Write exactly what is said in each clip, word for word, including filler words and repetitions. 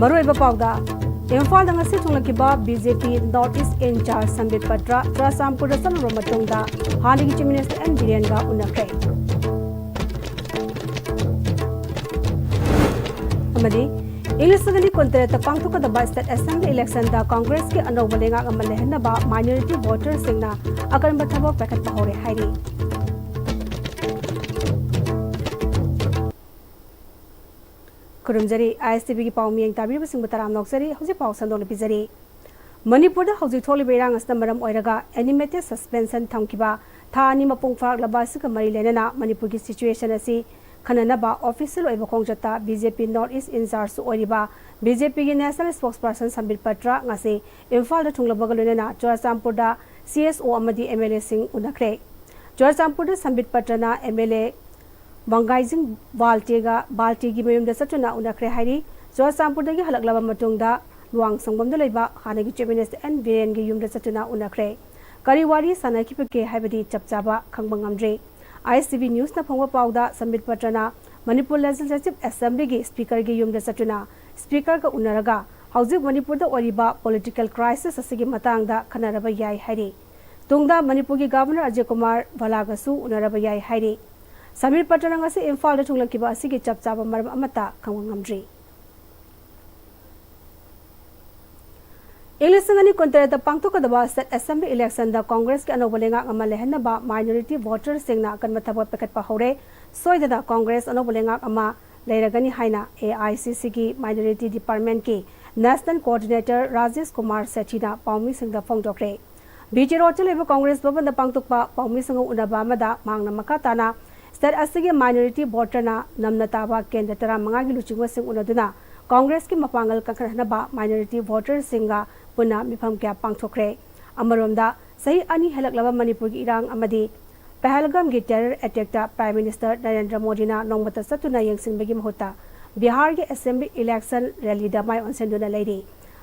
ꯃꯔꯨꯑꯣꯏꯕ ꯄꯥꯎꯗ, ꯏꯝꯐꯥꯜꯗ ꯉꯁꯤ ꯊꯨꯡꯂꯈꯤꯕ B J P North East in charge Sambit Patra ꯆꯨꯔꯥꯆꯥꯟꯄꯨꯔꯗ ꯆꯠꯂꯨꯔꯕ ꯃꯇꯨꯡꯗ ꯍꯥꯟꯅꯒꯤ Chief Minister ꯑꯦꯟ ꯕꯤꯔꯦꯟꯒ ꯎꯅꯈ꯭ꯔꯦ꯫ ꯑꯃꯗꯤ ꯏꯪ ꯂꯤꯁꯤꯡ ꯑꯅꯤ ꯀꯨꯟꯇꯔꯦꯠꯇ ꯄꯥꯡꯊꯣꯛꯀꯗꯕ State Assembly election ꯗ ꯀꯣꯡꯒ꯭ꯔꯦꯁꯀꯤ ꯑꯅꯧꯕ ꯂꯩꯉꯥꯛ ꯑꯃ ꯂꯩꯍꯟꯅꯕ minority voter ꯁꯤꯡꯅ ꯑꯀꯟꯕ ꯊꯕꯛ ꯄꯥꯏꯈꯠꯄ ꯍꯧꯔꯦ ꯍꯥꯏꯔꯤ꯫ ꯈꯨꯔꯨꯝꯖꯔꯤ, ꯑꯥꯏ ꯑꯦꯁ ꯇꯤ ꯚꯤꯒꯤ ꯄꯥꯎ ꯃꯤꯠꯌꯦꯡ ꯇꯥꯕꯤꯔꯤꯕꯁꯤꯡꯕꯨ ꯇꯔꯥꯝꯅ ꯑꯣꯛꯆꯔꯤ꯫ ꯍꯧꯖꯤꯛ ꯄꯥꯎ ꯁꯟꯗꯣꯛꯅ ꯄꯤꯖꯔꯤ꯫ ꯃꯅꯤꯄꯨꯔꯗ ꯍꯧꯖꯤꯛ ꯊꯣꯛꯂꯤꯕ ꯏꯔꯥꯡ ꯑꯁꯤꯅ ꯃꯔꯝ ꯑꯣꯏꯔꯒ animated suspension ꯊꯝꯈꯤꯕ ꯊꯥ ꯑꯅꯤ ꯃꯄꯨꯡ ꯐꯥꯔꯛꯂꯕ ꯑꯁꯤꯒ ꯃꯔꯤ ꯂꯩꯅꯅ ꯃꯅꯤꯄꯨꯔꯒꯤ situation ꯑꯁꯤ ꯈꯟꯅꯅꯕ official ꯑꯣꯏꯕ ꯈꯣꯡꯆꯠꯇ B J P North East in charge ꯁꯨ ꯑꯣꯏꯔꯤꯕ ꯕꯤ ꯖꯦ ꯄꯤꯒꯤ national spokesperson ꯁꯝꯕꯤꯠ ꯄꯇ꯭ꯔ ꯉꯁꯤ ꯏꯝꯐꯥꯜꯗ ꯊꯨꯡꯂꯕꯒ ꯂꯣꯏꯅꯅ ꯆꯨꯔꯥꯆꯥꯟꯄꯨꯔꯗ ꯁꯤ ꯑꯦꯁ ꯑꯣ ꯑꯃꯗꯤ ꯑꯦꯝ ꯑꯦꯜ ꯑꯦꯁꯤꯡ ꯎꯅꯈ꯭ꯔꯦ꯫ ꯆꯨꯔꯥꯆꯥꯟꯄꯨꯔꯗ ꯁꯝꯕꯤꯠ ꯄꯇ꯭ꯔꯅ ꯑꯦꯝ ꯑꯦꯜ ꯑꯦ ꯃꯪꯒꯥꯏꯖꯤꯡ ꯕꯥꯜꯇꯦꯒ, ꯕꯥꯜꯇꯦꯒꯤ ꯃꯌꯨꯝꯗ ꯆꯠꯇꯨꯅ ꯎꯅꯈ꯭ꯔꯦ ꯍꯥꯏꯔꯤ꯫ ꯆꯨꯔꯥꯆꯥꯟꯄꯨꯔꯗꯒꯤ ꯍꯜꯂꯛꯂꯕ ꯃꯇꯨꯡꯗ ꯂꯨꯋꯥꯡꯁꯪꯕꯝꯗ ꯂꯩꯕ ꯍꯥꯟꯅꯒꯤ Chief Minister ꯑꯦꯟ ꯕꯤꯔꯦꯟꯒꯤ ꯌꯨꯝꯗ ꯆꯠꯇꯨꯅ ꯎꯅꯈ꯭ꯔꯦ꯫ ꯀꯔꯤ ꯋꯥꯔꯤ ꯁꯥꯟꯅꯈꯤꯕꯒꯦ ꯍꯥꯏꯕꯗꯤ ꯆꯞ ꯆꯥꯕ ꯈꯪꯕ ꯉꯝꯗ꯭ꯔꯤ꯫ ꯑꯥꯏ ꯑꯦꯁ ꯇꯤ ꯚꯤ ꯅ꯭ꯌꯨꯁꯅ ꯐꯪꯕ ꯄꯥꯎꯗ, ꯁꯝꯕꯤꯠ ꯄꯇ꯭ꯔꯅ ꯃꯅꯤꯄꯨꯔ Legislative Assembly ꯒꯤ Speaker ꯒꯤ ꯌꯨꯝꯗ ꯆꯠꯇꯨꯅ Speaker ꯒ ꯎꯅꯔꯒ ꯍꯧꯖꯤꯛ ꯃꯅꯤꯄꯨꯔꯗ ꯑꯣꯏꯔꯤꯕ political crisis ꯑꯁꯤꯒꯤ ꯃꯇꯥꯡꯗ ꯈꯟꯅꯔꯕ ꯌꯥꯏ ꯍꯥꯏꯔꯤ꯫ ꯇꯨꯡꯗ ꯃꯅꯤꯄꯨꯔꯒꯤ Governor ꯑꯖꯌ ꯀꯨꯃꯥꯔ ꯚꯜꯂꯥꯒꯁꯨ ꯎꯅꯔꯕ ꯌꯥꯏ ꯍꯥꯏꯔꯤ꯫ ꯁꯃꯤꯔ ꯄꯇ꯭ꯔꯅ ꯉꯁꯤ ꯏꯝꯐꯥꯜꯗ ꯊꯨꯡꯂꯛꯈꯤꯕ ꯑꯁꯤꯒꯤ ꯆꯞ ꯆꯥꯕ ꯃꯔꯝ ꯑꯃꯠꯇ ꯈꯪꯕ ꯉꯝꯗ꯭ꯔꯤ꯫ ꯏꯪ ꯂꯤꯁꯤꯡ ꯑꯅꯤ ꯀꯨꯟꯇꯔꯦꯠꯇ ꯄꯥꯡꯊꯣꯛꯀꯗꯕ State Assembly election ꯗ ꯀꯣꯡꯒ꯭ꯔꯦꯁꯀꯤ ꯑꯅꯧꯕ ꯂꯩꯉꯥꯛ ꯑꯃ ꯂꯩꯍꯟꯅꯕ minority voter ꯁꯤꯡꯅ ꯑꯀꯟꯕ ꯊꯕꯛ ꯄꯥꯏꯈꯠꯄ ꯍꯧꯔꯦ꯫ ꯁꯣꯏꯗꯅ ꯀꯣꯡꯒ꯭ꯔꯦꯁ ꯑꯅꯧꯕ ꯂꯩꯉꯥꯛ ꯑꯃ ꯂꯩꯔꯒꯅꯤ ꯍꯥꯏꯅ ꯑꯦ ꯑꯥꯏ ꯁꯤ ꯁꯤ ꯒꯤ minority department ꯀꯤ National Coordinator ꯔꯥꯖꯦꯁ ꯀꯨꯃꯥꯔ ꯁꯦꯊꯤꯅ ꯄꯥꯎꯃꯤꯁꯤꯡꯗ ꯐꯣꯡꯗꯣꯛꯈ꯭ꯔꯦ꯫ ꯕꯤ ꯖꯤ ꯔꯣꯗꯇ ꯂꯩꯕ ꯀꯣꯡꯒ꯭ꯔꯦꯁ ꯚꯕꯟꯗ ꯄꯥꯡꯊꯣꯛꯄ ꯄꯥꯎꯃꯤꯁꯤꯡꯒ ꯎꯅꯕ ꯑꯃꯗ ꯃꯍꯥꯛꯅ ꯃꯈꯥ ꯇꯥꯅ State ꯑꯁꯤꯒꯤ minority voter ꯅ ꯅꯝꯅ ꯇꯥꯕ ꯀꯦꯟꯗ꯭ꯔ ꯇꯔꯥꯃꯉꯥꯒꯤ ꯂꯨꯆꯤꯡꯕꯁꯤꯡ ꯎꯅꯗꯨꯅ ꯀꯣꯡꯒ꯭ꯔꯦꯁꯀꯤ ꯃꯄꯥꯡꯒꯜ ꯀꯟꯈꯠꯍꯟꯅꯕ minority voter ꯁꯤꯡꯒ ꯄꯨꯟꯅ ꯃꯤꯐꯝ ꯀꯌꯥ ꯄꯥꯡꯊꯣꯛꯈ꯭ꯔꯦ꯫ ꯑꯃꯔꯣꯝꯗ, ꯆꯍꯤ ꯑꯅꯤ ꯍꯦꯜꯂꯛꯂꯕ ꯃꯅꯤꯄꯨꯔꯒꯤ ꯏꯔꯥꯡ ꯑꯃꯗꯤ ꯄꯍꯜꯒꯥꯝꯒꯤ terror attack ꯇ Prime Minister ꯅꯔꯦꯟꯗ꯭ꯔ ꯃꯣꯗꯤꯅ ꯅꯣꯡꯃꯇ ꯆꯠꯇꯨꯅ ꯌꯦꯡꯁꯤꯟꯕꯒꯤ ꯃꯍꯨꯠꯇ ꯕꯤꯍꯥꯔꯒꯤ Assembly election rally ꯗ ꯃꯥꯏ ꯑꯣꯟꯁꯤꯟꯗꯨꯅ ꯂꯩꯔꯤ꯫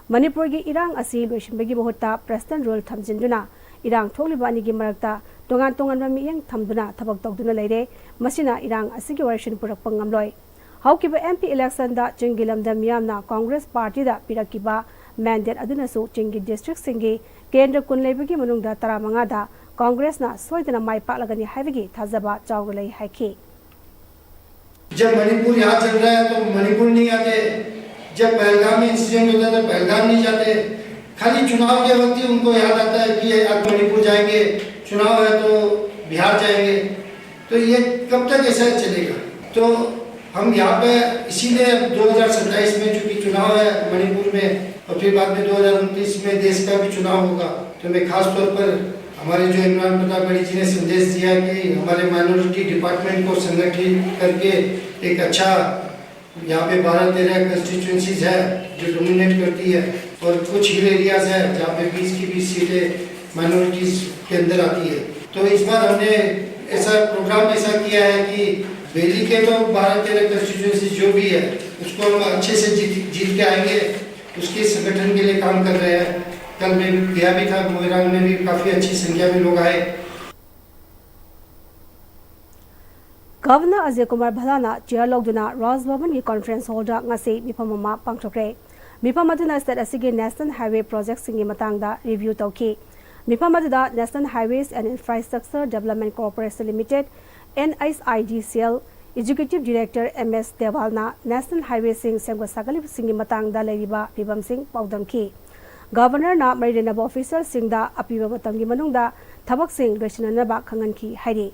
ꯃꯅꯤꯄꯨꯔꯒꯤ ꯏꯔꯥꯡ ꯑꯁꯤ ꯂꯣꯏꯁꯤꯟꯕꯒꯤ ꯃꯍꯨꯠꯇ President rule ꯊꯝꯖꯤꯟꯗꯨꯅ ꯏꯔꯥꯡ ꯊꯣꯛꯂꯤꯕ ꯑꯅꯤꯒꯤ ꯃꯔꯛꯇ ꯇꯣꯉꯥꯟ ꯇꯣꯉꯥꯟꯕ ꯃꯤꯠꯌꯦꯡ ꯊꯝꯗꯨꯅ ꯊꯕꯛ ꯇꯧꯗꯨꯅ ꯂꯩꯔꯦ꯫ ꯃꯁꯤꯅ ꯏꯔꯥꯡ ꯑꯁꯤꯒꯤ ꯋꯥꯔꯦꯞꯁꯤꯟ ꯄꯨꯔꯛꯄ ꯉꯝꯂꯣꯏ꯫ ꯍꯧꯈꯤꯕ M P election ꯗ ꯆꯤꯡꯒꯤ ꯂꯝꯗꯝ ꯃꯤꯌꯥꯝꯅ Congress party ꯗ ꯄꯤꯔꯛꯈꯤꯕ mandate ꯑꯗꯨꯅꯁꯨ ꯆꯤꯡꯒꯤ district ꯁꯤꯡꯒꯤ ꯀꯦꯟꯗ꯭ꯔ ꯀꯨꯟ ꯂꯩꯕꯒꯤ ꯃꯅꯨꯡꯗ ꯇꯔꯥꯃꯉꯥꯗ Congress ꯅ ꯁꯣꯏꯗꯅ ꯃꯥꯏ ꯄꯥꯛꯂꯒꯅꯤ ꯍꯥꯏꯕꯒꯤ ꯊꯥꯖꯕ ꯆꯥꯎꯅ ꯂꯩ ꯍꯥꯏꯈꯤ꯫ जब मणिपुर यहाँ चल रहा है तो मणिपुर नहीं आते, जब पहलगाम में इंसिडेंट होता है तो पहलगाम नहीं जाते। खाली चुनाव के वक्त ही उनको याद आता है कि अब मणिपुर जाएंगे, चुनाव है तो बिहार जाएंगे। तो ये कब तक ऐसा चलेगा? तो हम यहाँ पे इसीलिए अब दो हज़ार सत्ताईस में चूंकि चुनाव है मणिपुर में और फिर बाद में दो हज़ार उनतीस में देश का भी चुनाव होगा, तो मैं खास तौर पर हमारे जो इमरान प्रतापगढ़ी जी ने संदेश दिया कि हमारे माइनॉरिटी डिपार्टमेंट को संगठित करके एक अच्छा, यहाँ पे बारह तेरह कॉन्स्टिट्यूएंसीज है जो डोमिनेट करती है और कुछ हिल एरियाज है जहाँ पे बीस की बीस सीटें माइनॉरिटीज के अंदर आती है। तो इस बार हमने ऐसा प्रोग्राम ऐसा किया है कि वैली के तो बारह तेरह कॉन्स्टिट्यूएंसी जो भी है उसको हम अच्छे से जीत जीत के आएंगे। उसके संगठन के लिए काम कर रहे हैं। कल मैं गया भी था, मोइरांग में भी काफी अच्छी संख्या में लोग आए। Governor Ajay Kumar Bhalla ꯅ chair ꯂꯧꯗꯨꯅ Raj Bhavan ꯒꯤ conference hall ꯗ ꯉꯁꯤ ꯃꯤꯐꯝ ꯑꯃ ꯄꯥꯡꯊꯣꯛꯈ꯭ꯔꯦ꯫ ꯃꯤꯐꯝ ꯑꯗꯨꯅ state ꯑꯁꯤꯒꯤ national highway project ꯁꯤꯡꯒꯤ ꯃꯇꯥꯡꯗ review ꯇꯧꯈꯤ꯫ ꯃꯤꯐꯝ ꯑꯗꯨꯗ National Highways and Infrastructure Development Corporation Limited, N H I D C L, Executive Director M S Deval ꯅ national highway ꯁꯤꯡ ꯁꯦꯝꯒꯠ ꯁꯥꯒꯠꯂꯤꯕꯁꯤꯡꯒꯤ ꯃꯇꯥꯡꯗ ꯂꯩꯔꯤꯕ ꯐꯤꯕꯝꯁꯤꯡ ꯄꯥꯎꯗꯝꯈꯤ꯫ Governor ꯅ ꯃꯔꯤ ꯂꯩꯅꯕ officer ꯁꯤꯡꯗ ꯑꯄꯤꯕ ꯃꯇꯝꯒꯤ ꯃꯅꯨꯡꯗ ꯊꯕꯛꯁꯤꯡ ꯂꯣꯏꯁꯤꯟꯅꯅꯕ ꯈꯪꯍꯟꯈꯤ ꯍꯥꯏꯔꯤ꯫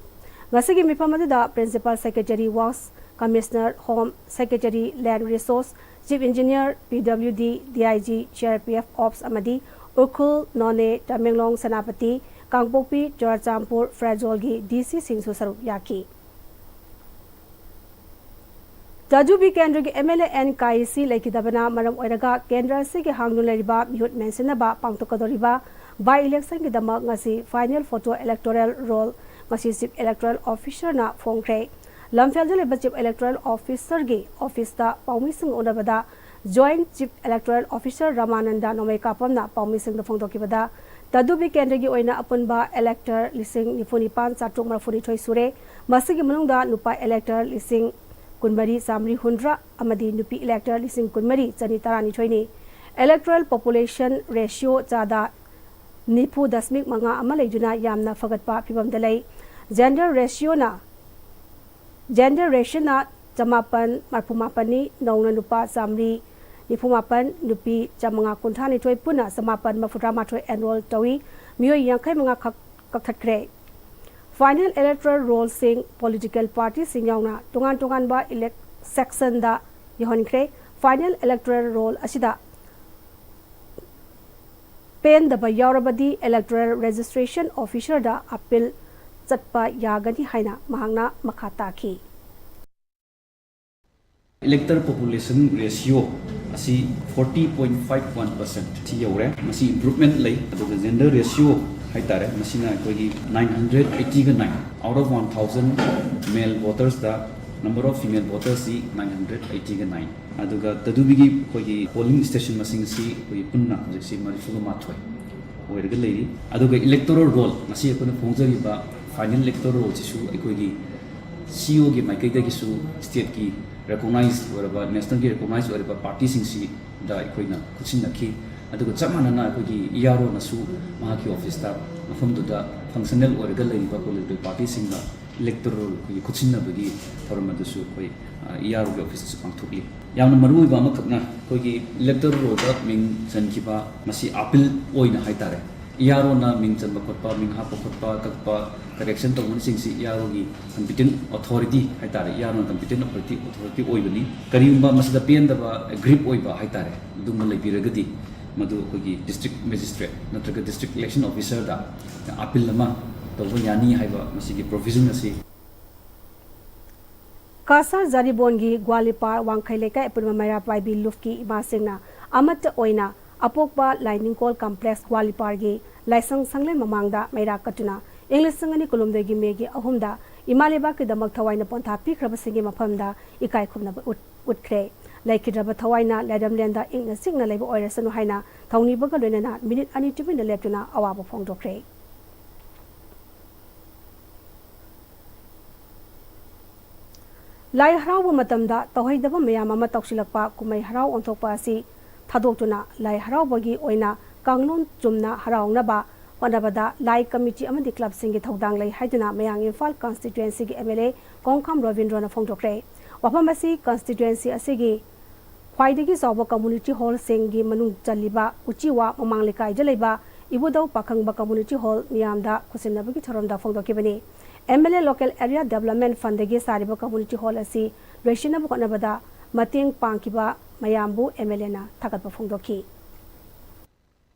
ꯉꯁꯤꯒꯤ ꯃꯤꯐꯝ ꯑꯗꯨꯗ Principal Secretary Works, Commissioner Home, Secretary Land Resource, Chief Engineer P W D, D I G, C R P F Ops ꯑꯃꯗꯤ ꯎꯈ꯭ꯔꯨꯜ, ꯅꯣꯅꯦ, ꯇꯃꯦꯡꯂꯣꯡ, ꯁꯦꯅꯥꯄꯇꯤ, ꯀꯥꯡꯄꯣꯛꯄꯤ, ꯆꯨꯔꯥꯆꯥꯟꯄꯨꯔ, ꯐꯦꯔꯖꯣꯜꯒꯤ D C ꯁꯤꯡꯁꯨ ꯁꯔꯨꯛ ꯌꯥꯈꯤ꯫ ꯇꯥꯗꯨꯕꯤ ꯀꯦꯟꯗ꯭ꯔꯒꯤ M L A N ꯀꯥꯏꯁꯤ ꯂꯩꯈꯤꯗꯕꯅ ꯃꯔꯝ ꯑꯣꯏꯔꯒ ꯀꯦꯟꯗ꯭ꯔ ꯑꯁꯤꯒꯤ ꯍꯥꯡꯗꯨꯅ ꯂꯩꯔꯤꯕ ꯃꯤꯍꯨꯠ ꯃꯦꯟꯁꯤꯟꯅꯕ ꯄꯥꯡꯊꯣꯛꯀꯗꯧꯔꯤꯕ by election ꯒꯤꯗꯃꯛ ꯉꯁꯤ final photo electoral roll ꯉꯁꯤ Chief Electoral Officer ꯅ ꯐꯣꯡꯈ꯭ꯔꯦ꯫ ꯂꯝꯐꯦꯜꯗ ꯂꯩꯕ Chief Electoral Officer ꯒꯤ office ꯇ ꯄꯥꯎꯃꯤꯁꯤꯡꯒ ꯎꯅꯕꯗ Joint Chief Electoral Officer Ramanand ꯅꯣꯡꯃꯩꯀꯥꯄꯝꯅ ꯄꯥꯎꯃꯤꯁꯤꯡꯗ ꯐꯣꯡꯗꯣꯛꯈꯤꯕꯗ, ꯇꯥꯗꯨꯕꯤ ꯀꯦꯟꯗ꯭ꯔꯒꯤ ꯑꯣꯏꯅ ꯑꯄꯨꯟꯕ elector ꯂꯤꯁꯤꯡ ꯅꯤꯐꯨ ꯅꯤꯄꯥꯟ ꯆꯥꯇ꯭ꯔꯨꯛ ꯃꯔꯤꯐꯨ ꯅꯤꯊꯣꯏ ꯁꯨꯔꯦ꯫ ꯃꯁꯤꯒꯤ ꯃꯅꯨꯡꯗ ꯅꯨꯄꯥ elector ꯂꯤꯁꯤꯡ ꯀꯨꯟꯃꯔꯤ ꯆꯥꯃꯔꯤ ꯍꯨꯝꯗ꯭ꯔꯥ ꯑꯃꯗꯤ ꯅꯨꯄꯤ elector ꯂꯤꯁꯤꯡ ꯀꯨꯟꯃꯔꯤ ꯆꯅꯤ ꯇꯔꯥꯅꯤꯊꯣꯏꯅꯤ꯫ Electoral population ratio ꯆꯥꯗ ꯅꯤꯐꯨ ꯗꯁꯃꯤꯛ ꯃꯉꯥ ꯑꯃ ꯂꯩꯗꯨꯅ ꯌꯥꯝꯅ ꯐꯒꯠꯄ ꯐꯤꯕꯝꯗ ꯂꯩ꯫ Gender ratioꯅ, gender ratioꯅ ꯆꯃꯥꯄꯟ ꯃꯔꯐꯨ ꯃꯥꯄꯟꯅꯤ, ꯅꯧꯅ ꯅꯨꯄꯥ ꯆꯥꯃꯔꯤ ꯅꯤꯐꯨ ꯃꯥꯄꯟ, ꯅꯨꯄꯤ ꯆꯥꯃꯉꯥ ꯀꯨꯟꯊ꯭ꯔꯥ ꯅꯤꯊꯣꯏ, ꯄꯨꯟꯅ ꯆꯃꯥꯄꯟ ꯃꯔꯐꯨ ꯇꯔꯥ ꯃꯥꯊꯣꯏ enroll ꯇꯧꯏ꯫ ꯃꯤꯑꯣꯏ ꯌꯥꯡꯈꯩ ꯃꯉꯥ ꯈꯛ ꯀꯛꯊꯠꯈ꯭ꯔꯦ꯫ Final electoral rollꯁꯤꯡ political partyꯁꯤꯡ ꯌꯥꯎꯅ ꯇꯣꯉꯥꯟ ꯇꯣꯉꯥꯟꯕ elect-, sectionꯗ ꯌꯧꯍꯟꯈ꯭ꯔꯦ꯫ Final electoral roll ꯑꯁꯤꯗ ꯄꯦꯟꯗꯕ ꯌꯥꯎꯔꯕꯗꯤ electoral registration officerꯗ appeal ꯆꯠꯄ ꯌꯥꯒꯅꯤ ꯍꯥꯏꯅ ꯃꯍꯥꯛꯅ ꯃꯈꯥ ꯇꯥꯈꯤ꯫ Elector population ratio ꯑꯁꯤ forty point five one percent ꯁꯤ ꯌꯧꯔꯦ꯫ ꯃꯁꯤ improvement ꯂꯩ꯫ ꯑꯗꯨꯒ gender ratio ꯍꯥꯏꯇꯥꯔꯦ, ꯃꯁꯤꯅ ꯑꯩꯈꯣꯏꯒꯤ nine hundred eighty-nine, out of one thousand male votersꯇ number of female votersꯁꯤ nine hundred eighty-nine꯫ ꯑꯗꯨꯒ ꯇꯗꯨꯕꯤꯒꯤ ꯑꯩꯈꯣꯏꯒꯤ polling station ꯃꯁꯤꯡ ꯑꯁꯤ ꯑꯩꯈꯣꯏꯒꯤ ꯄꯨꯟꯅ ꯍꯧꯖꯤꯛꯁꯤ ꯃꯔꯤꯐꯨꯒ ꯃꯥꯊꯣꯏ ꯑꯣꯏꯔꯒ ꯂꯩꯔꯤ꯫ ꯑꯗꯨꯒ electoral roll ꯉꯁꯤ ꯑꯩꯈꯣꯏꯅ ꯐꯣꯡꯖꯔꯤꯕ final electoral rollꯁꯤꯁꯨ ꯑꯩꯈꯣꯏꯒꯤ CEOꯒꯤ ꯃꯥꯏꯀꯩꯗꯒꯤꯁꯨ stateꯀꯤ recognized ꯑꯣꯏꯔꯕ, nationalꯒꯤ recognized ꯑꯣꯏꯔꯕ partyꯁꯤꯡꯁꯤꯗ ꯑꯩꯈꯣꯏꯅ ꯈꯨꯠꯁꯤꯟꯅꯈꯤ꯫ ꯑꯗꯨꯒ ꯆꯞ ꯃꯥꯟꯅꯅ ꯑꯩꯈꯣꯏꯒꯤ EROꯅꯁꯨ ꯃꯍꯥꯛꯀꯤ officeꯇ ꯃꯐꯝꯗꯨꯗ functional ꯑꯣꯏꯔꯒ ꯂꯩꯔꯤꯕ political partyꯁꯤꯡꯒ electoral ꯑꯩꯈꯣꯏꯒꯤ ꯈꯨꯠꯁꯤꯟꯅꯕꯒꯤ ꯊꯧꯔꯝ ꯑꯗꯨꯁꯨ ꯑꯩꯈꯣꯏ, ꯑ, EROꯒꯤ officeꯇꯁꯨ ꯄꯥꯡꯊꯣꯛꯂꯤ꯫ ꯌꯥꯝꯅ ꯃꯔꯨꯑꯣꯏꯕ ꯑꯃꯈꯛꯅ ꯑꯩꯈꯣꯏꯒꯤ electoral rollꯗ ꯃꯤꯡ ꯆꯟꯈꯤꯕ ꯃꯁꯤ appeal ꯑꯣꯏꯅ ꯍꯥꯏꯇꯥꯔꯦ, EROꯅ ꯃꯤꯡ ꯆꯟꯕ ꯈꯣꯠꯄ, ꯃꯤꯡ ꯍꯥꯞꯄ ꯈꯣꯠꯄ, ꯀꯛꯄ, correction ꯇꯧꯕꯅꯆꯤꯡꯁꯤ EROꯒꯤ competent authority ꯍꯥꯏꯇꯥꯔꯦ, EROꯅ competent authority, authority ꯑꯣꯏꯕꯅꯤ꯫ ꯀꯔꯤꯒꯨꯝꯕ ꯃꯁꯤꯗ ꯄꯦꯟꯗꯕ, aggrieved ꯑꯣꯏꯕ ꯍꯥꯏꯇꯥꯔꯦ, ꯑꯗꯨꯒꯨꯝꯕ ꯂꯩꯕꯤꯔꯒꯗꯤ ꯃꯗꯨ ꯑꯩꯈꯣꯏꯒꯤ district magistrate ꯅꯠꯇ꯭ꯔꯒ district election officerꯗ appeal ꯑꯃ ꯇꯧꯕ ꯌꯥꯅꯤ ꯍꯥꯏꯕ ꯃꯁꯤꯒꯤ provision ꯑꯁꯤ꯫ ꯀꯁꯥꯔ ꯖꯥꯔꯤꯕꯣꯟꯒꯤ ꯒ꯭ꯋꯥꯂꯤꯄꯥꯔ ꯋꯥꯡꯈꯩ ꯂꯩꯀꯥꯏ ꯑꯄꯨꯟꯕ ꯃꯩꯔꯥ ꯄꯥꯏꯕꯤ ꯂꯨꯞꯀꯤ ꯏꯃꯥꯁꯤꯡꯅ ꯑꯃꯠꯇ ꯑꯣꯏꯅ ꯑꯄꯣꯛꯄ ꯂꯥꯏꯅꯤꯡꯀꯣꯜ complex ꯒ꯭ꯋꯥꯂꯤꯄꯥꯔꯒꯤ ꯂꯥꯏꯁꯪ ꯁꯪꯂꯦꯟ ꯃꯃꯥꯡꯗ ꯃꯩꯔꯥ ꯀꯠꯇꯨꯅ ꯏꯪ ꯂꯤꯁꯤꯡ ꯑꯅꯤ ꯀꯨꯟꯍꯨꯝꯗꯣꯏꯒꯤ ꯃꯦꯒꯤ ꯑꯍꯨꯝꯗ ꯏꯃꯥ ꯂꯩꯕꯥꯛꯀꯤꯗꯃꯛ ꯊꯋꯥꯏꯅ ꯄꯣꯟꯊꯥ ꯄꯤꯈ꯭ꯔꯕꯁꯤꯡꯒꯤ ꯃꯐꯝꯗ ꯏꯀꯥꯏ ꯈꯨꯝꯅꯕ ꯎꯠ-, ꯎꯠꯈ꯭ꯔꯦ꯫ ꯂꯩꯈꯤꯗ꯭ꯔꯕ ꯊꯋꯥꯏꯅ ꯂꯥꯏꯔꯝꯂꯦꯟꯗ ꯏꯪꯅ ꯆꯤꯛꯅ ꯂꯩꯕ ꯑꯣꯏꯔꯁꯅꯨ ꯍꯥꯏꯅ ꯊꯧꯅꯤꯕꯒ ꯂꯣꯏꯅꯅ ꯃꯤꯅꯤꯠ ꯑꯅꯤ ꯇꯨꯃꯤꯟꯅ ꯂꯦꯞꯇꯨꯅ ꯑꯋꯥꯕ ꯐꯣꯡꯗꯣꯛꯈ꯭ꯔꯦ꯫ ꯂꯥꯏ ꯍꯔꯥꯎꯕ ꯃꯇꯝꯗ ꯇꯧꯍꯩꯗꯕ ꯃꯌꯥꯝ ꯑꯃ ꯇꯧꯁꯤꯜꯂꯛꯄ ꯀꯨꯝꯍꯩ ꯍꯔꯥꯎ ꯑꯣꯟꯊꯣꯛꯄ ꯑꯁꯤ ꯊꯥꯗꯣꯛꯇꯨꯅ ꯂꯥꯏ ꯍꯔꯥꯎꯕꯒꯤ ꯑꯣꯏꯅ ꯀꯥꯡꯂꯣꯟ ꯆꯨꯝꯅ ꯍꯔꯥꯎꯅꯕ ꯍꯣꯠꯅꯕꯗ ꯂꯥꯏ ꯀꯃꯤꯇꯤ ꯑꯃꯗꯤ ꯀ꯭ꯂꯕꯁꯤꯡꯒꯤ ꯊꯧꯗꯥꯡ ꯂꯩ ꯍꯥꯏꯗꯨꯅ ꯃꯌꯥꯡ ꯏꯝꯐꯥꯜ ꯀꯟꯁꯇꯤꯇ꯭ꯋꯦꯟꯁꯤꯒꯤ ꯑꯦꯝ ꯑꯦꯜ ꯑꯦ ꯀꯣꯡꯈꯥꯝ ꯔꯕꯤꯟꯗ꯭ꯔꯣꯅ ꯐꯣꯡꯗꯣꯛꯈ꯭ꯔꯦ꯫ ꯋꯥꯐꯝ ꯑꯁꯤ ꯀꯟꯁꯇꯤꯇ꯭ꯋꯦꯟꯁꯤ ꯑꯁꯤꯒꯤ ꯈ꯭ꯋꯥꯏꯗꯒꯤ ꯆꯥꯎꯕ ꯀꯝꯃꯨꯅꯤꯇꯤ ꯍꯣꯜꯁꯤꯡꯒꯤ ꯃꯅꯨꯡ ꯆꯜꯂꯤꯕ ꯎꯆꯤꯋꯥ ꯃꯃꯥꯡ ꯂꯩꯀꯥꯏꯗ ꯂꯩꯕ ꯏꯕꯨꯙꯧ ꯄꯥꯈꯪꯕ ꯀꯝꯃꯨꯅꯤꯇꯤ ꯍꯣꯜ ꯃꯤꯌꯥꯝꯗ ꯈꯨꯠꯁꯤꯟꯅꯕꯒꯤ ꯊꯧꯔꯝꯗ ꯐꯣꯡꯗꯣꯛꯈꯤꯕꯅꯤ꯫ M L A local area development ꯐꯟꯗꯒꯤ ꯁꯥꯔꯤꯕ ꯀꯝꯃꯨꯅꯤꯇꯤ ꯍꯣꯜ ꯑꯁꯤ ꯂꯣꯏꯁꯤꯟꯅꯕ ꯍꯣꯠꯅꯕꯗ ꯃꯇꯦꯡ ꯄꯥꯡꯈꯤꯕ ꯃꯌꯥꯝꯕꯨ ꯑꯦꯝ ꯑꯦꯜ ꯑꯦꯅ ꯊꯥꯒꯠꯄ ꯐꯣꯡꯗꯣꯛꯈꯤ꯫